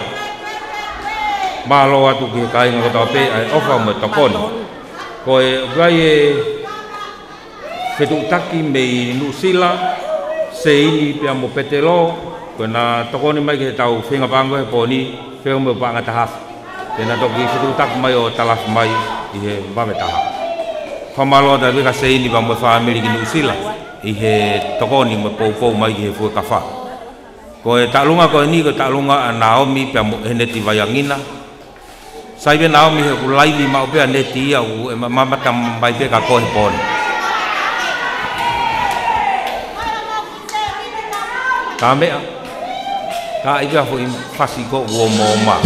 Mālō atu ki he kāinga kotoa pē ʻa e ʻofa mo e tokoni. Ko e ʻoku ʻi ai e fetuʻutaki mei Nuʻusila, Seini pea mo Petelo, ko ʻena tokoni mai ki heʻetau feinga paʻanga he pō ni, feʻunga mo e paʻanga ʻe taha afe. Te na toki fetuʻutaki mai ʻo talafi mai ʻi he vave taha. Fakamālō atu pē kia Seini pea mo e fāmili ki Nuʻusila ʻi he tokoni mo e poupou mai ki he fuekafa. Ko e tauʻolunga ko eni, ko e tauʻolunga ʻa Naomi pea mo ʻEneti Vaiangina. Sai pē Naomi he ʻoku laivi maʻu pē ʻa ʻEneti ia, ʻoku ʻe ma-, mamata mai pē kia koe he pō ni. Tā meʻa, tā ʻi pē ʻa e foʻi fasi ko ʻoku ʻomai.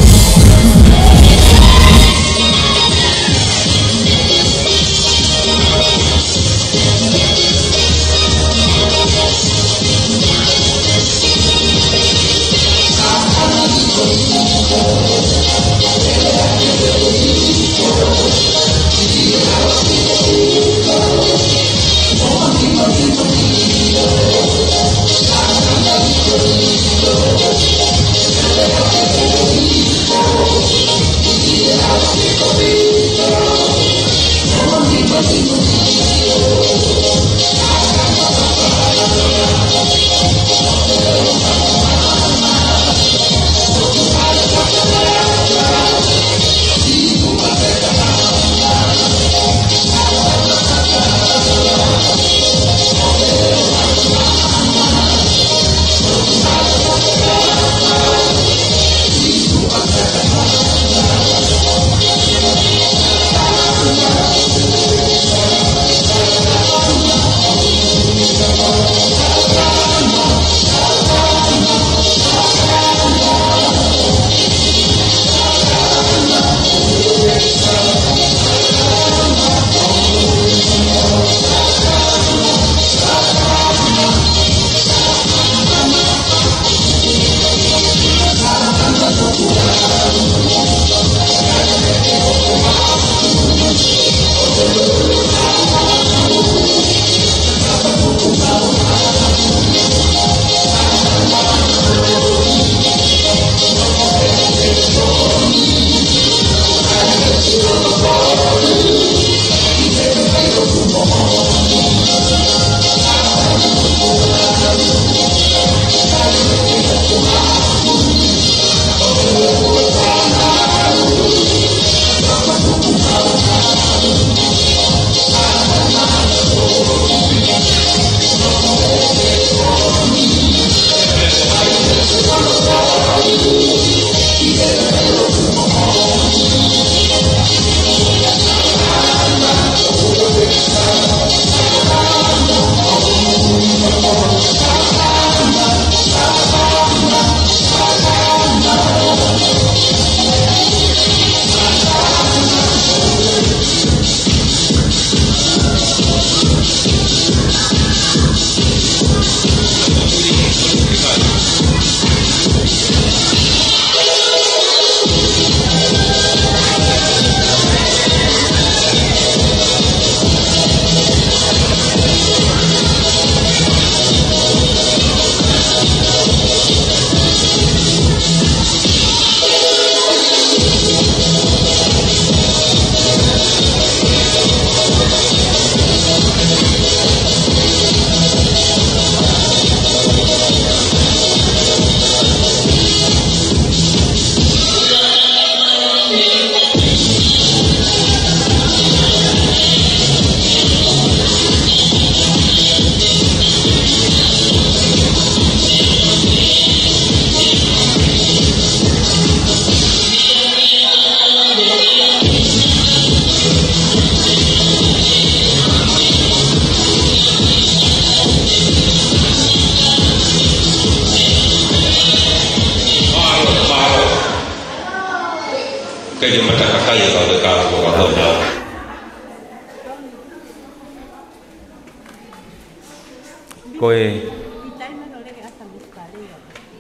Ke mata kakai e kau ke kau ko ka kau nau. Ko e,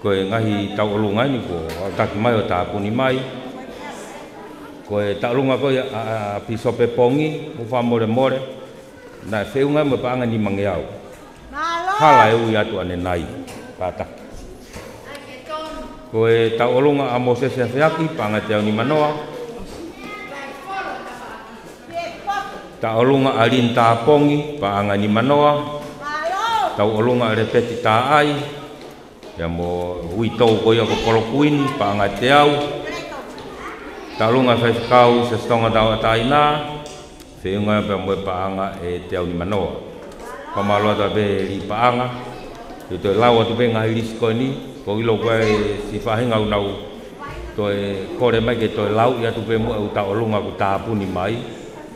ko e ngaahi tauʻolunga eni kuo taki mai ʻo tāpuni mai. Ko e tauʻolunga ko ia ʻa, ʻa, ʻa Pīsope Pongi, mou fakamolemole. Naʻe feʻunga mo e paʻanga nimangeau. Mālō. Hala e ui atu ʻanenai. Kātaki. Ko e tauʻolunga ʻa Mōsese Afeaki, paʻanga teau nimanoa. Tauʻolunga ʻa Lini Tāpongi, paʻanga nimanoa. Mālō. Tauʻolunga ʻa Lepeti Taʻai. Pea mo e uitou ko ia ko Polokuini, paʻanga teau. Tauʻolunga Faifekau Siositonga Tauʻatāina, feʻunga pea mo e paʻanga ʻe teau nimanoa. Fakamālō atu pē ʻi paʻanga, ke toe lau atu pē ngaahi lisi ko eni, ko e ʻilo ko e siʻi faʻahinga ʻoku nau toe kole mai ke toe lauʻi atu pē muʻa e ʻū tauʻolunga kuo tāpuni mai,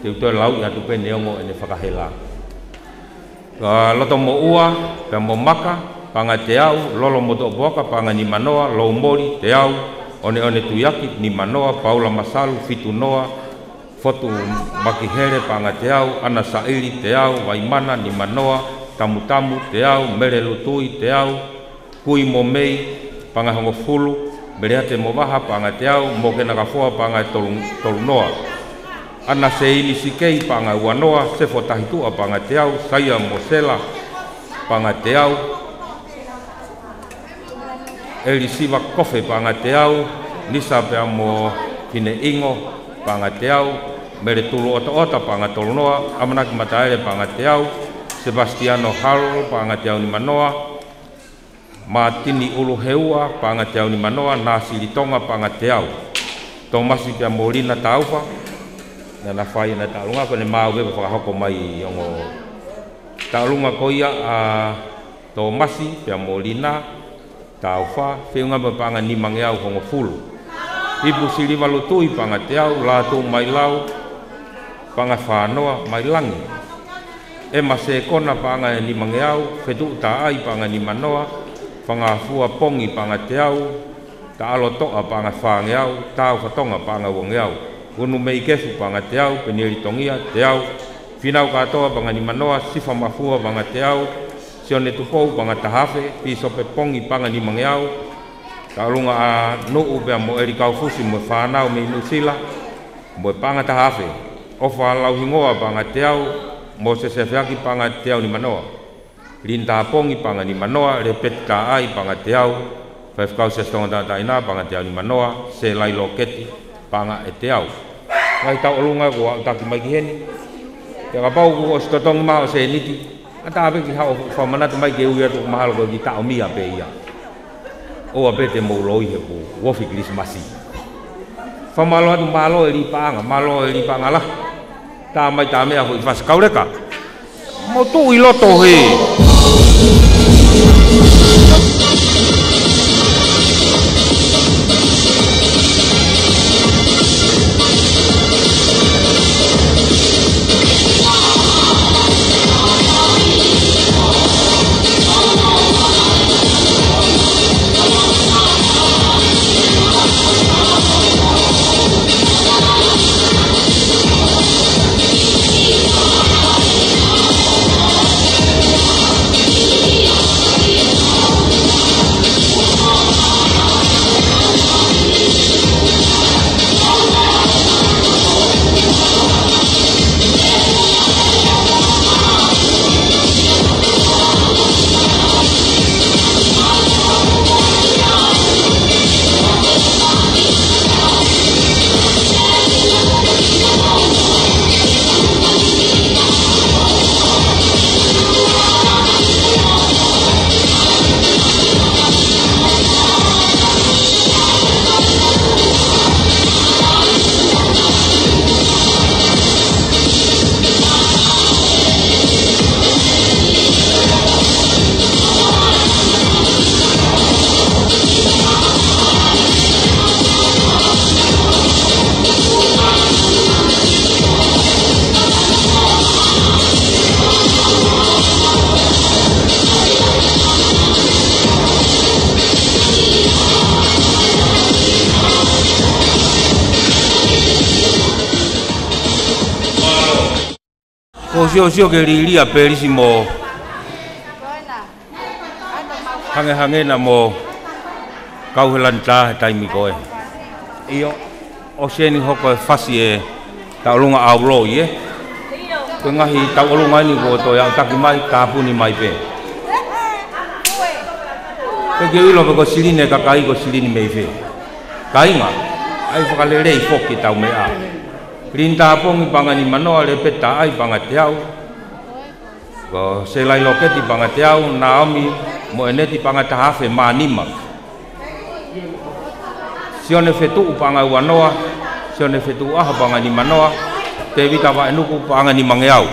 ke toe lauʻi atu pē neongo ʻene fakahela. Ka Loto Moʻua, pea mo Maka, paʻanga teau, Lolo Motuʻapuaka, paʻanga nimanoa, Loumoli, teau, ʻOneʻone Tuiaki, nimanoa, Paula Masalu, fitunoa, Fotu Makihele, paʻanga teau, ʻAna Saʻili, teau, Vaimana, nimanoa, Tamutamu, teau, Mele Lutui, teau, Kui mo Mei, paʻanga hongofulu, Meleate mo Vaha, paʻanga teau, Mokena Kafoa, paʻanga tolu, tolunoa. ʻAna Seini Sikei, paʻanga uanoa, Sefo Tahituʻa, paʻanga teau, Saia mo Sela, paʻanga teau, ʻElisiva Kofe, paʻanga teau, Nisa pea mo Fineʻingo, paʻanga teau, Mele Tuluʻotaʻota, paʻanga tolunoa, ʻAmanaki Mataele, paʻanga teau, Sepasitiano Halo, paʻanga teau nimanoa, Mātini ʻUluheua, paʻanga teau nimanoa, Nāsili Tonga, paʻanga teau. Tōmasi pea mo Lina Taufa, naʻa na fai ʻena tauʻolunga, ko ʻene maʻu pē fakahoko mai ʻi ongo tauʻolunga ko ia ʻa Tōmasi pea mo Lina Taufa, feʻunga mo e paʻanga nimangeau hongofulu. Ipu Siliva Lutui, paʻanga teau, Lātū Mailau, paʻanga fānoa, Mailangi. ʻEma Sekona, paʻanga nimangeau, Fetuʻu Taʻai, paʻanga nimanoa, Fangafua Pongi, paʻanga teau, Taʻalo Toʻa, paʻanga fāngeau, Taufa Tonga, paʻanga uangeau, Unu Mei Kefu, paʻanga teau, Penieli Tongia, teau, Finau Kātoa, paʻanga nimanoa, Sifa Mafua, paʻanga teau, Sione Tupou, paʻanga taha afe, Pīsope Pongi, paʻanga nimangeau, tauʻolunga ʻa Nuʻu pea mo ʻEli Kaufusi mo e fānau mei Nuʻusila, mo e paʻanga taha afe. ʻOfa Lauhingoa, paʻanga teau, Mōsese Afeaki, paʻanga teau nimanoa. Lini Tāpongi, paʻanga nimanoa, Lepeti Taʻai, paʻanga teau, Faifekau Siositonga Tauʻatāina, paʻanga teau nimanoa, Selai Loketi, paʻanga ʻe teau. Ngaahi tauʻolunga kuo aʻu taki mai ki heni. Pea kapau kuo ʻosi totongi mai ʻo sēniti, ʻatā pē ke haʻu ʻo fakamanatu mai ke ui atu, mahalo ko e kiʻi taʻomia pē ia. ʻOua pē te mou loi he kuo ofi Kilisimasi. Fakamālō atu, mālō e lī paʻanga, mālō e lī paʻanga lahi. Tā mai tā meʻa foʻi fasi kauleka. Mou tuʻu ʻi loto hē. Siosio ke liliu ʻa Pelisi mo hangehangena mo Kauhelanita he taimi ko ē. ʻIo, ʻosi eni hoko e fasi e tauʻolunga ʻauloi, ē. Ko e ngaahi tauʻolunga eni kuo toe aʻutaki mai, tāpuni mai pē. Pea ke ʻilo pe ko e silini e kakai ko e silini mei fē. Kāinga, ʻai fakalelei foki ʻetau meʻa. Linita Pongi paʻanga ʻe nimanoa, Lepeta ʻAi paʻanga ʻe teau. Ko Selai Loketi paʻanga ʻe teau, Naomi Moeneti paʻanga ʻe taha afe mā nima. Sione Fetuʻu paʻanga ʻe uanoa, Sione Fetuʻu ʻAho paʻanga ʻe nimanoa, Tevita Vaʻenuku paʻanga ʻe nimangeau.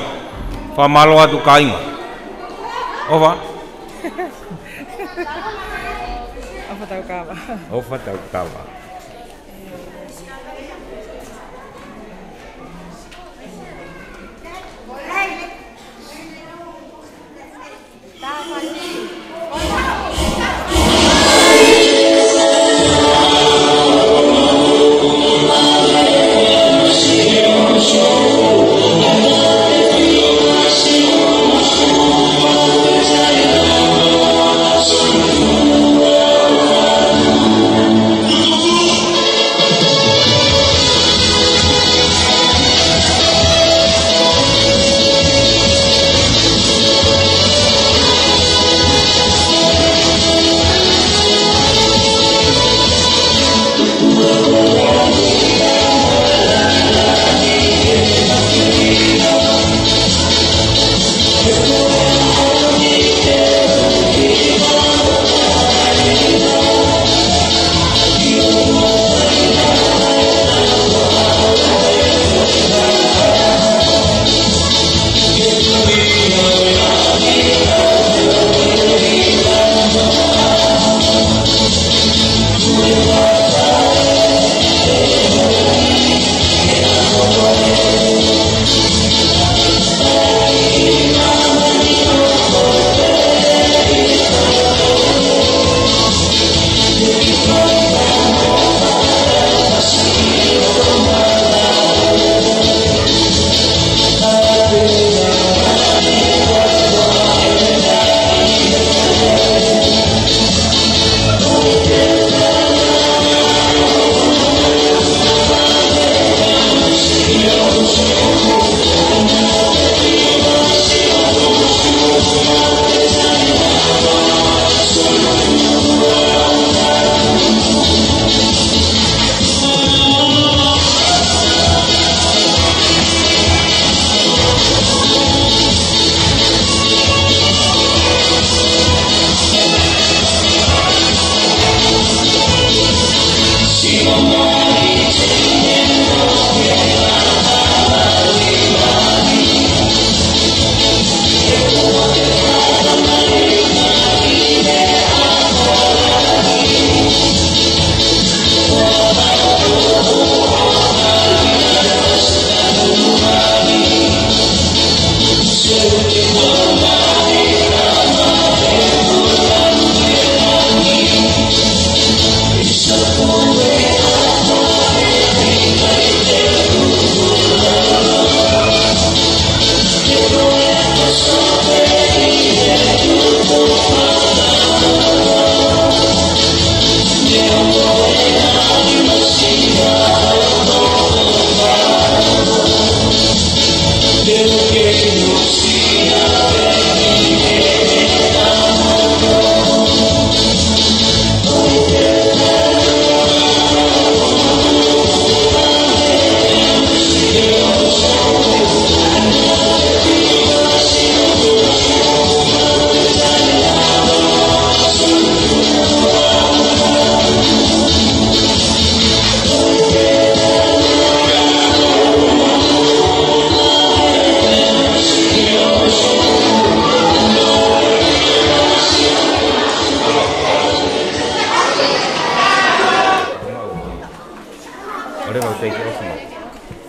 Fakamālō atu kāinga. ʻOfa. ʻOfa tau kava. ʻOfa tau kava.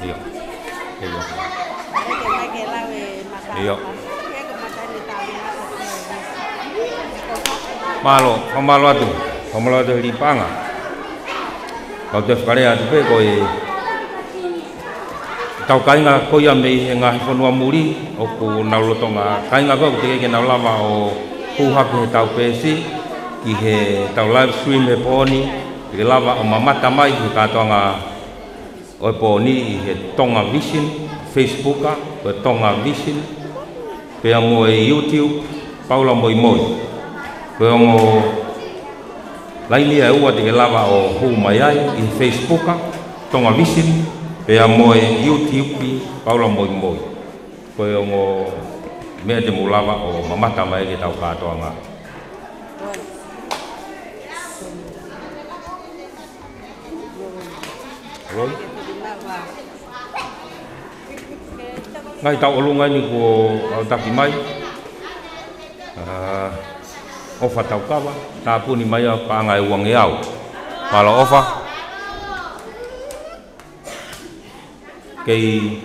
ʻIo. ʻIo. Mālō, fakamālō atu. Fakamālō atu he lipaʻanga. Kau toe fakalea atu pē ko e Tau kāinga ko ia mei he ngaahi fonua muli, ʻoku nau lolotonga kāinga ko ē ʻoku teʻeki ke nau lava ʻo hū hake he tau peesi, ki he tau live stream he pō ni, ke lava ʻo mamata mai ki he kātoanga ʻo e pō ni ʻi he Tonga Vision, Facebook, ko e Tonga Vision, pea mo e YouTube, Paula Moimoi. Ko e ongo laini ia ʻe ua te ke lava ʻo hū mai ai ʻi he Facebook, Tonga Vision, pea mo e YouTube, Paula Moimoi. Ko e ongo meʻa te mou lava ʻo mamata mai ki he tau kātoanga. Loi. Ngaahi tauʻolunga eni kuo aʻutaki mai. ʻA, ʻofa tau kava, tāpuni mai ʻa e paʻanga ʻe uangeau. Mālō ʻofa. Kei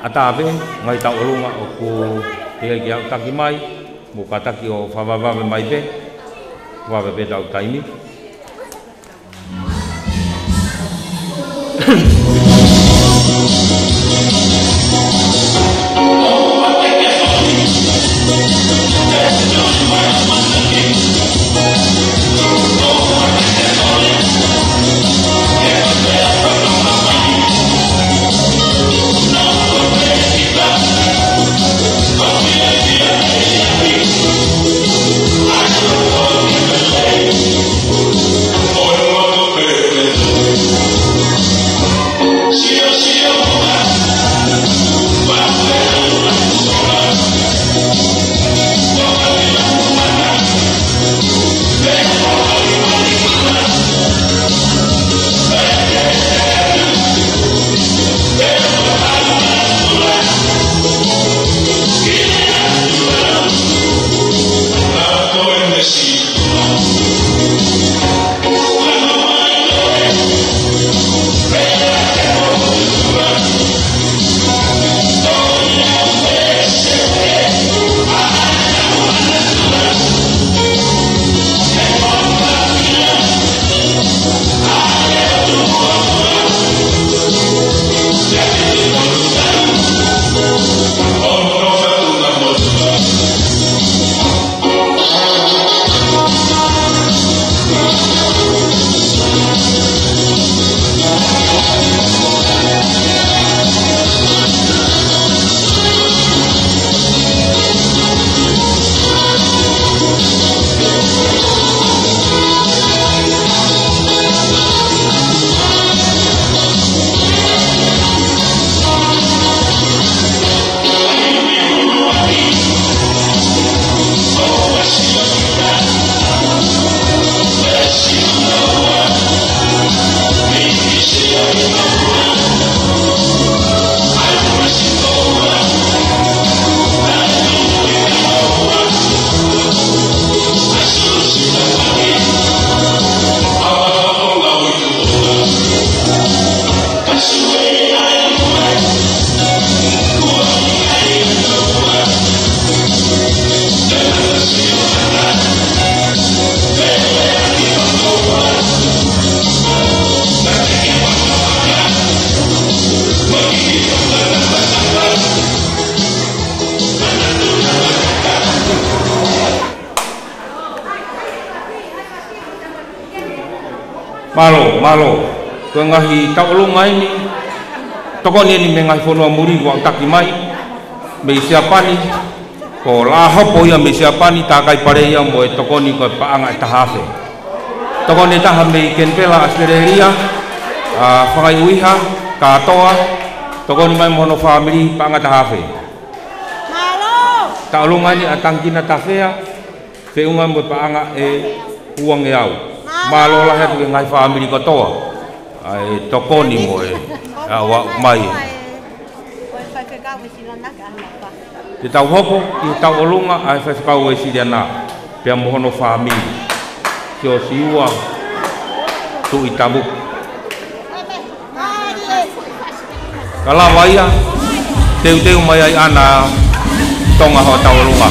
ʻatā pē, ngaahi tauʻolunga ʻoku teʻeki ke aʻutaki mai, mou kātaki ʻo fakavavevave mai pē, vave pē tau taimi. Mālō, mālō. Ko e ngaahi tauʻolunga eni, tokoni eni mei he ngaahi fonua muli kuo aʻutaki mai, mei Siapani, ko Lahopo ia mei Siapani, tākai pale ia mo e tokoni ko e paʻanga ʻe taha afe. Tokoni ʻe taha mei Kenipela, ʻAositelēlia, ʻa Fangaiuiha, kātoa, tokoni mai mo hono fāmili, paʻanga ʻe taha afe. Mālō. Tauʻolunga eni ʻa Tangikina Tafea, feʻunga mo e paʻanga ʻe uangeau. Mālō lahi atu ki he ngaahi fāmili kotoa ʻa e tokoni mo e ʻaʻau mai. Te tau hoko ki he tauʻolunga ʻa e Faifekau Uesiliana pea mo hono fāmili, Siosiua Tuʻitavuku. Ka lava ia, teuteu mai ai ʻAna Tonga hoʻo tauʻolunga.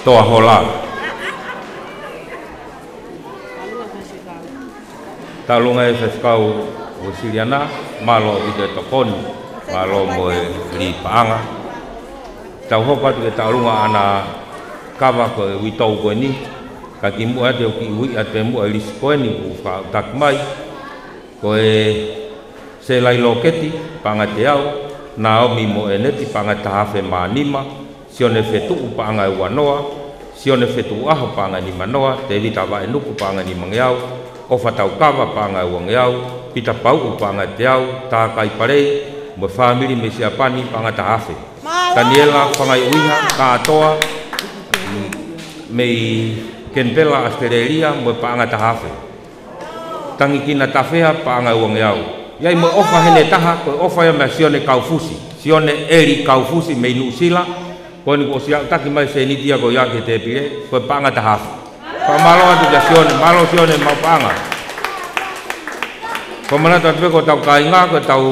Toa Hola. Tauʻolunga e Faifekau Uesiliana, mālō ʻaupito e tokoni, mālō mo e lī paʻanga. Tau hoko atu ki he tauʻolunga ʻa ʻAna Kava ko e uitou ko eni, ka kimuʻa te u kiʻi ui atu pē muʻa e lisi ko eni kuo fakataha mai. Ko e Selai Loketi, paʻanga teau, Naomi Moʻeneti, paʻanga taha afe mā nima, Sione Fetuʻu, paʻanga ua noa, Sione Fetuʻu ʻAho, paʻanga nima noa, Tevita Vaʻenuku, paʻanga nimangeau, ʻOfa Taukava, paʻanga uangeau, Pita Pauʻu, paʻanga teau, Takai Palei, mo e fāmili mei Siapani, paʻanga taha afe. Mālō. Taniela Fangaiʻuiha Kātoa, mei Kenipela, ʻAositelēlia, mo e paʻanga taha afe. Tangikina Tafea, paʻanga uangeau. ʻI ai mo e ʻofa heni ʻe taha, ko e ʻofa ia meia Sione Kaufusi. Sione ʻEli Kaufusi mei Nuʻusila. Ko eni kuo ʻosi aʻutaki mai e sēniti ia ko ia ki he tēpile, ko e paʻanga taha afe. Fakamālō atu kia Sione, mālō Sione mo e paʻanga. Ko e manatu atu pē ko hotau kāinga, ko ʻetau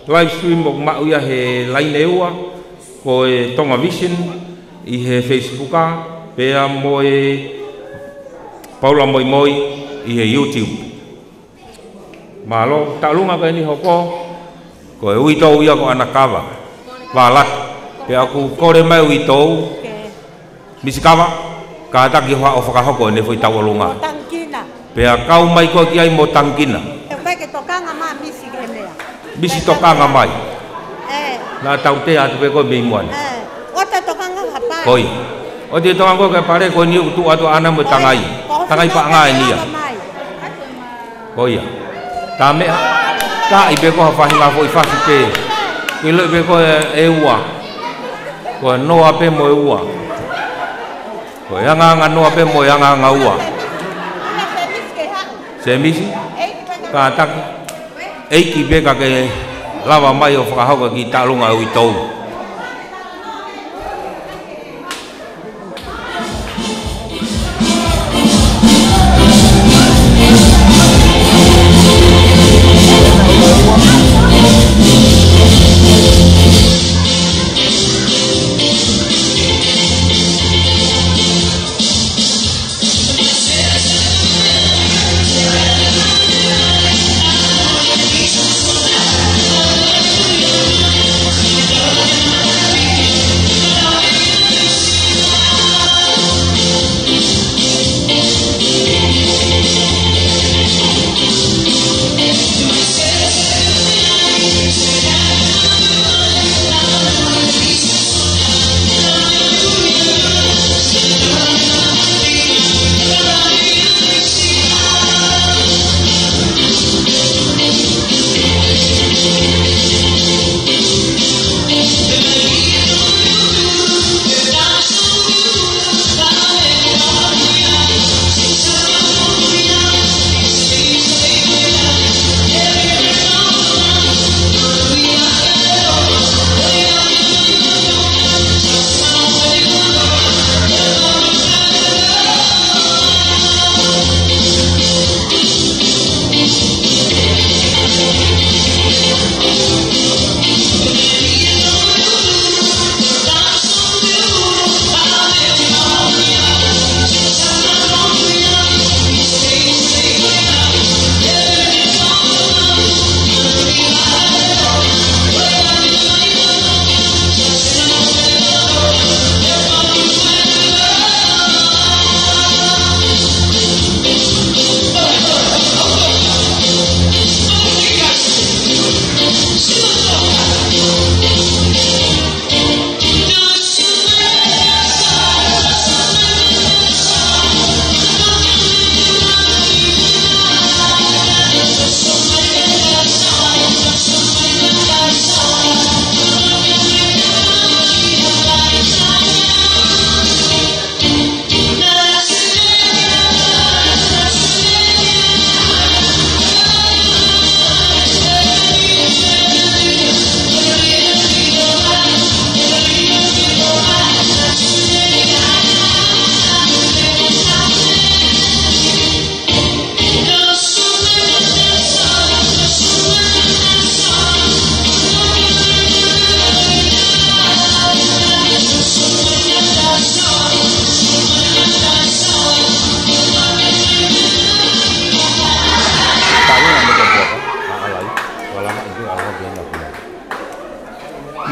live stream ʻoku maʻu ia he laine ua, ko e Tonga Vision ʻi he Facebook, pea mo e Paula Moimoi ʻi he YouTube. Mālō, tauʻolunga ko eni hoko, ko e uitou ia ko ʻAna Kava Valati. Pea ʻoku kole mai e uitou, Misi Kava, kātaki ʻo fakahoko ʻene foʻi tauʻolunga. Mo Tangikina. Pea kau mai koe ki ai mo Tangikina. ʻE mai ke tokanga mai Misi ki he meʻa. Misi tokanga mai. ʻE. Naʻa tau tea atu pē koe mei muʻa ni. ʻE. ʻOua te tokanga ki he pale. Ko ia. ʻOua te tokanga koe ki he pale, ko eni ʻoku tuʻu atu ʻAna mo e tangai. Tangai paʻanga eni ia. Mai. Ko ia. Tā meʻa. Taaʻi pē ko ha faʻahinga foʻi fasi pē. Ke ʻiloʻi pē ko e, e ua. Ko e noa pē mo e ua. Ko e angaanga noa pē mo e angaanga ua. Semisi, kātaki. ʻEiki pē ka ke lava mai ʻo fakahoko e kiʻi tauʻolunga uitou.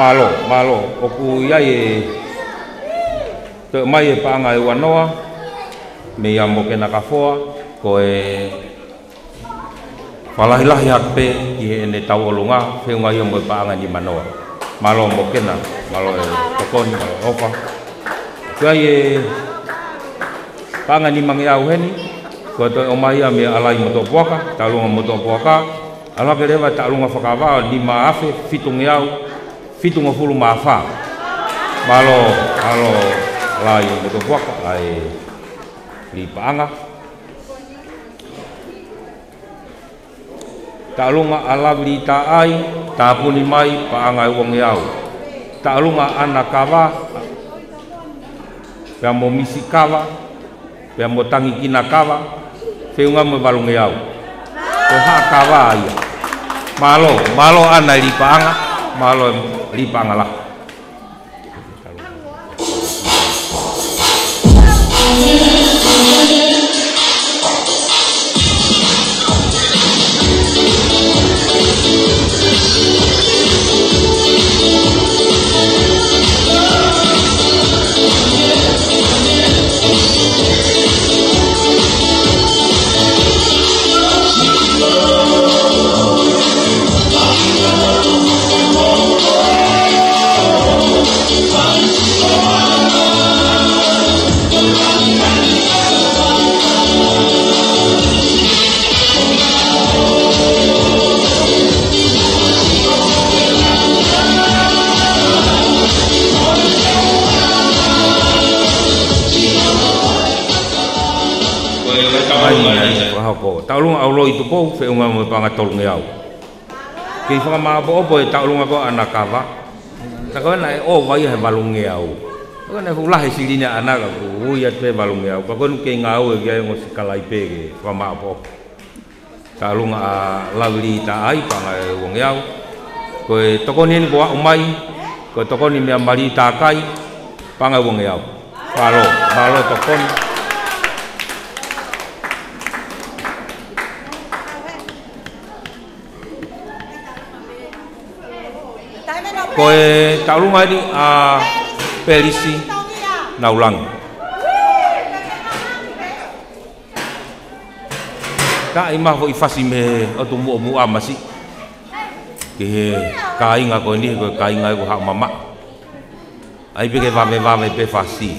Mālō, mālō. ʻOku ʻi ai e toe ʻomai e paʻanga ʻe uanoa, meia Mokena Kafoa, ko e fakalahilahi atu pē ki heʻene tauʻolunga, feʻunga ia mo e paʻanga nimanoa. Mālō Mokena, mālō e tokoni, mālō e ʻofa. Ko e paʻanga nimangeau heni, ko e toe ʻomai ia meia ʻAlai Motuʻapuaka, Taʻalunga Motuʻapuaka, ʻalu hake leva Taʻalunga Fakavā, nima afe fitungeau fitungofulu mā fā. Mālō, mālō ʻAlai Motuʻapuaka, ʻa e lī paʻanga. Taʻalunga ʻa Lavili Taʻai, tāpuni mai, paʻanga ʻe uangeau. Taʻalunga ʻa ʻAna Kava, pea mo Misi Kava, pea mo Tangikina Kava, feʻunga mo e valungeau. Ko Haʻa Kava ia. Mālō, mālō ʻAna e lī paʻanga, mālō e lī paʻanga lahi. Ai, ai, fakahoko. Taʻalunga ʻa Loi Tupou, feʻunga mo e paʻanga tolungeau. Kei fakamāʻopoʻopo e taʻalunga ko ʻAna Kava. Tā ko ena ʻe ʻova ia he valungeau. Tā ko ena ʻe fuʻu lahi e silini ʻa ʻAna ka ʻoku ui atu pē valungeau. Ka ko ena kei ngāue ki ai, ongo sikalaipe ke fakamāʻopoʻopo. Taʻalunga ʻa Lavili Taʻai, paʻanga ʻe uangeau. Ko e tokoni eni kuo aʻu mai, ko e tokoni meia Mali Takai, paʻanga ʻe uangeau. Mālō, mālō e tokoni. Ko e taʻalunga eni ʻa Pelisi Naulangi. Ka ʻi ai mo e foʻi fasi mei he ʻotu Muʻomuʻa Masi ki he kāinga ko eni, ko e kāinga ʻoku haʻu mamaʻo. ʻAi pē ke vavevave pē fasi.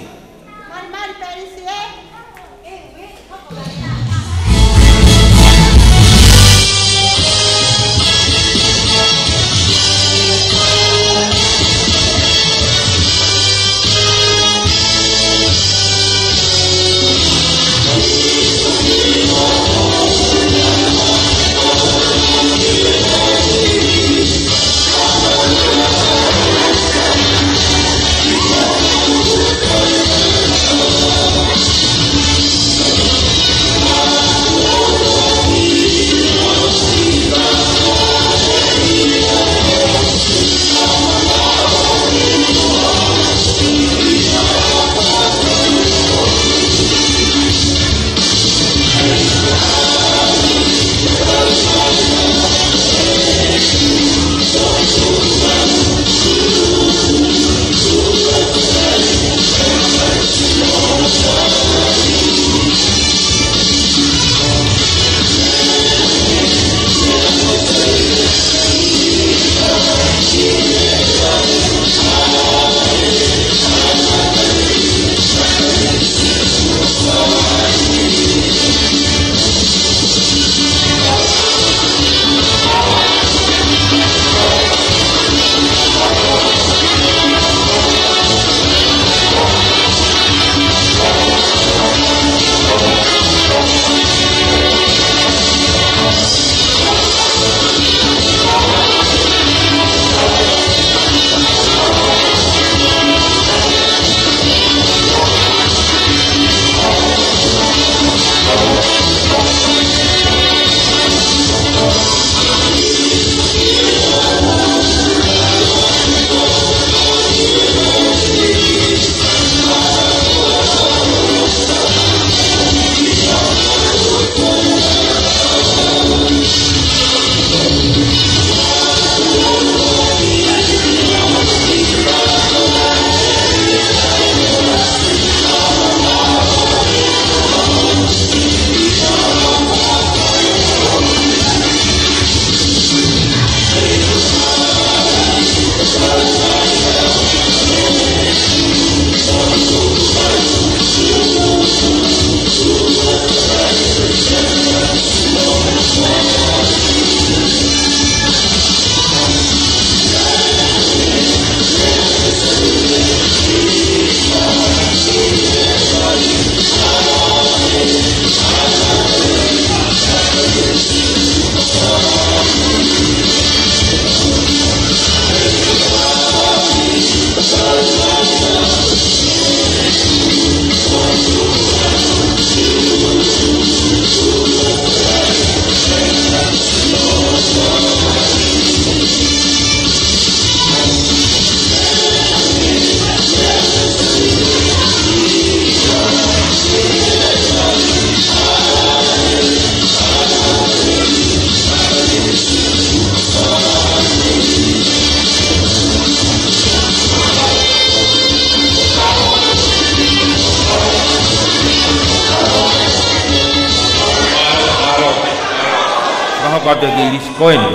Kau atu e kiʻi lisi ko eni.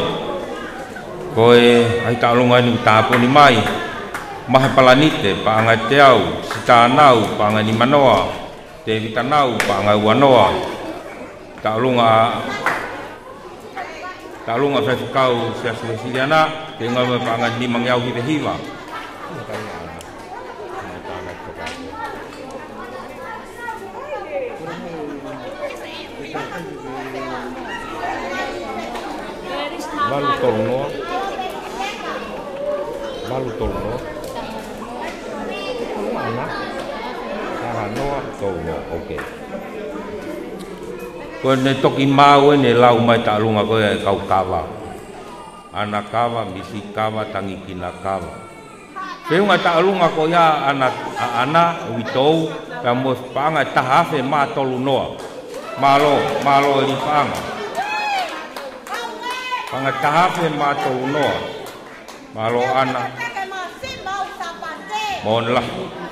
Ko e ʻai taʻolunga eni ʻoku tāpuni mai. Mahe Palanite, paʻanga ʻe teau, Sitānau, paʻanga ʻe nimanoa, Tēvita Nau, paʻanga ʻe uanoa. Taʻolunga, taʻolunga Faifekau Siasi Uēsiliana, ke ngau mai paʻanga ʻe nimangeau hivahiva. Valu tolu noa. Valu tolu noa. Mana. Taha noa tolu noa. Ok. Ko ʻene toki maau ʻene lau mai taʻolunga ko e kau kava. ʻAna Kava, Misi Kava, Tangikina Kava. Feʻunga taʻolunga ko ia ʻAna, ʻa ʻAna, ʻUitou, pea mo e paʻanga ʻe taha afe mā tolu noa. Mālō, mālō e li paʻanga. Paʻanga ʻe taha afe mā tolu noa. Mālō ʻAna. Moʻoni lahi.